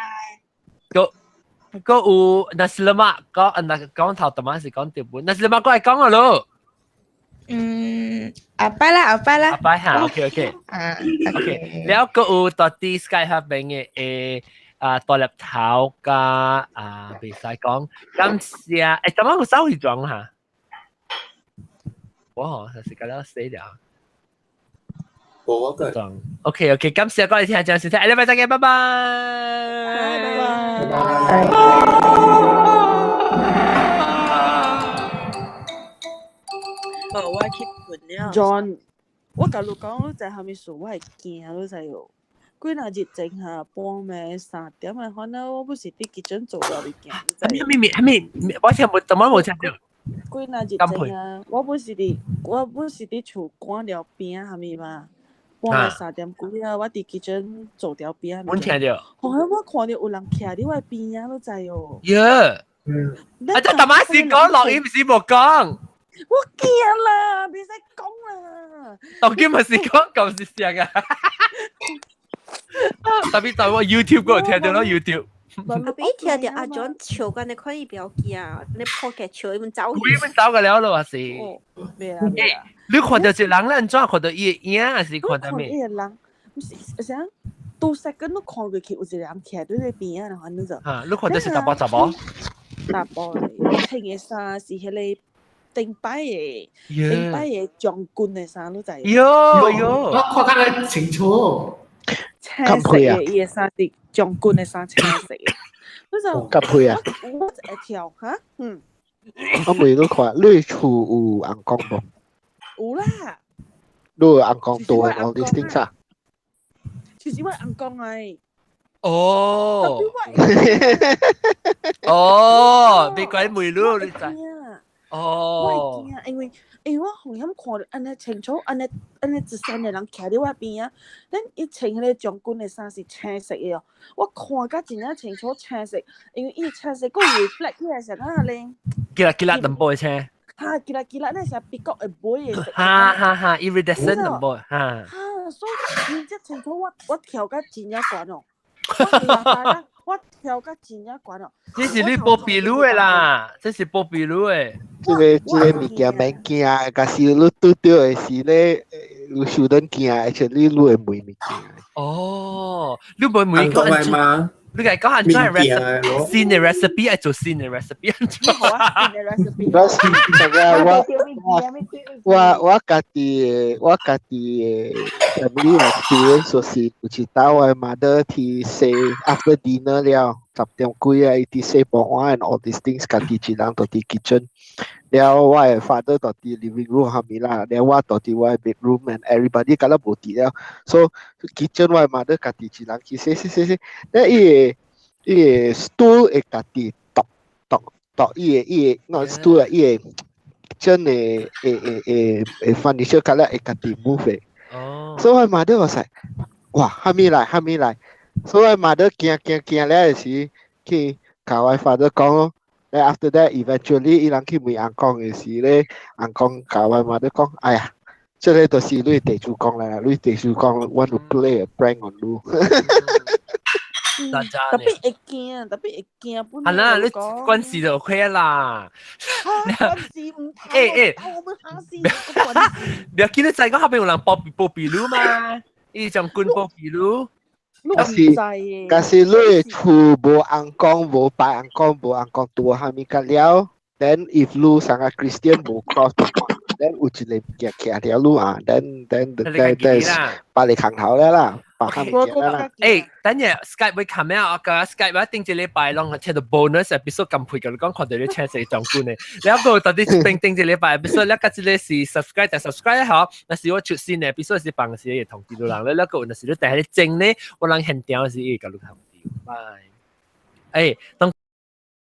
個個有那是了嘛？講那講頭頭是講日本，那是了嘛？過來講啊咯。嗯，阿拜啦，阿拜啦。阿拜哈，OK OK。啊，OK。了個有到底 Sky 下邊嘅誒啊大粒頭加啊，袂使講，感謝誒，怎麼有手去裝哈？哇，就是咁樣死了。我個 OK OK，感謝各位聽眾收聽，下禮拜再見，拜拜。拜拜。無，我去困了。John，我甲你講，你知蝦米事？我會驚，你知無？幾若日前下半暝3點的，反正我不是佇 kitchen 做了物件，你知？蝦米蝦米？我聽無，怎麼無聽著？幾若日前啊，我本是佇厝關了邊蝦米嘛？半暝3點幾啊，我佇 kitchen 做條邊。阮聽著。後來我看著有人徛佇我邊啊，你知哦？耶！啊，這大媽是講錄音是無講。我驚啦，袂使講啦。當今咪是講咁是啥啊？特別在我 YouTube 嗰度聽到咯，YouTube。阿比聽到阿 John 笑，緊你可以不要驚，你破嘅笑，伊們走。佢們走個了咯，還是？咩啊？你看到一個人，咱怎看到伊的影，還是看到咩？伊個人，毋是啥？都實個你看過去有一個人徛佇你邊啊，反正就。嚇！你看到是查埔查某？查埔穿的衫是彼個頂擺的，頂擺的將軍的衫，你知？喲喲，我看較清楚。青色的，伊的衫是將軍的衫，青色的。我就夾配啊！我會跳哈，嗯。我每都看，你厝有尪公無？有啦。你有尪公住的 all these things 啊？就是我尪公的。哦。哦，別怪梅露，你知？哦。我會驚，因為我紅險看著按呢清楚，按呢按呢一身的人徛佇我邊啊，咱伊穿彼個將軍的衫是青色的哦，我看甲真正清楚青色，因為伊青色閣 reflect 起來是哪咧？吉啦吉啦淡薄的青。哈，吉啦吉啦，那是美國會買的色。哈哈哈，iridescent 淡薄哈。哈，所以真正清楚，我跳甲真正懸哦。我跳甲真正懸哦。這是你報秘魯的啦，這是報秘魯的。這個物件免驚，假使你拄著的時咧，有受得驚，而且你會問物件。哦，你會問講嗎？你講講下 recipe，新的 recipe 愛做新的 recipe。好啊，新的 recipe。我家己 family experience 就是有一道我 mother 去洗 after dinner 了，10點幾啊，伊佇洗盤碗 and all these things，家己一人佇 kitchen。了我的 father 佇 living room 下面啦，了我佇我的 bedroom and everybody 敢若無佇了，so kitchen 我的 mother 家己一人去洗洗洗洗，了伊個 stool 會家己剁剁剁，伊個那 stool 啊，伊個 kitchen 的會 furniture 較了會家己 move 的。哦。所以我 mother 我說，哇，蝦米來蝦米來，所以我 mother 驚驚驚了的時，去共我 father 講咯。Then after that, eventually，伊人去問尪公的時咧，尪公共我 mother 講，哎呀，這個就是你地主公啦，你地主公 want to play a prank on 你。特別會驚，特別會驚本。係啦，你關事就 OK 啦。關事唔睇，我們嚇死。不要緊，你知講後邊有人報秘魯嘛？伊將軍報秘魯。假使你厝無尪公，無拜尪公，無尪公住下面個了，then if 你上個 Christian 無 cross，then 有一個物件徛條路啊，then 別個空頭了啦，別項物件啦。誒，等陣 Skype 會冚咩啊？個 Skype 一定一禮拜攏請到 bonus episode 咁配嘅，你講看到你請誰長官嘅？了個到底定定一禮拜 episode，了個這個是 subscribe 就 subscribe 好，若是我出新嘅 episode 是放時會通知到人咧，了個若是你訂喺整咧，我人現場時會共你通知。拜。誒，當。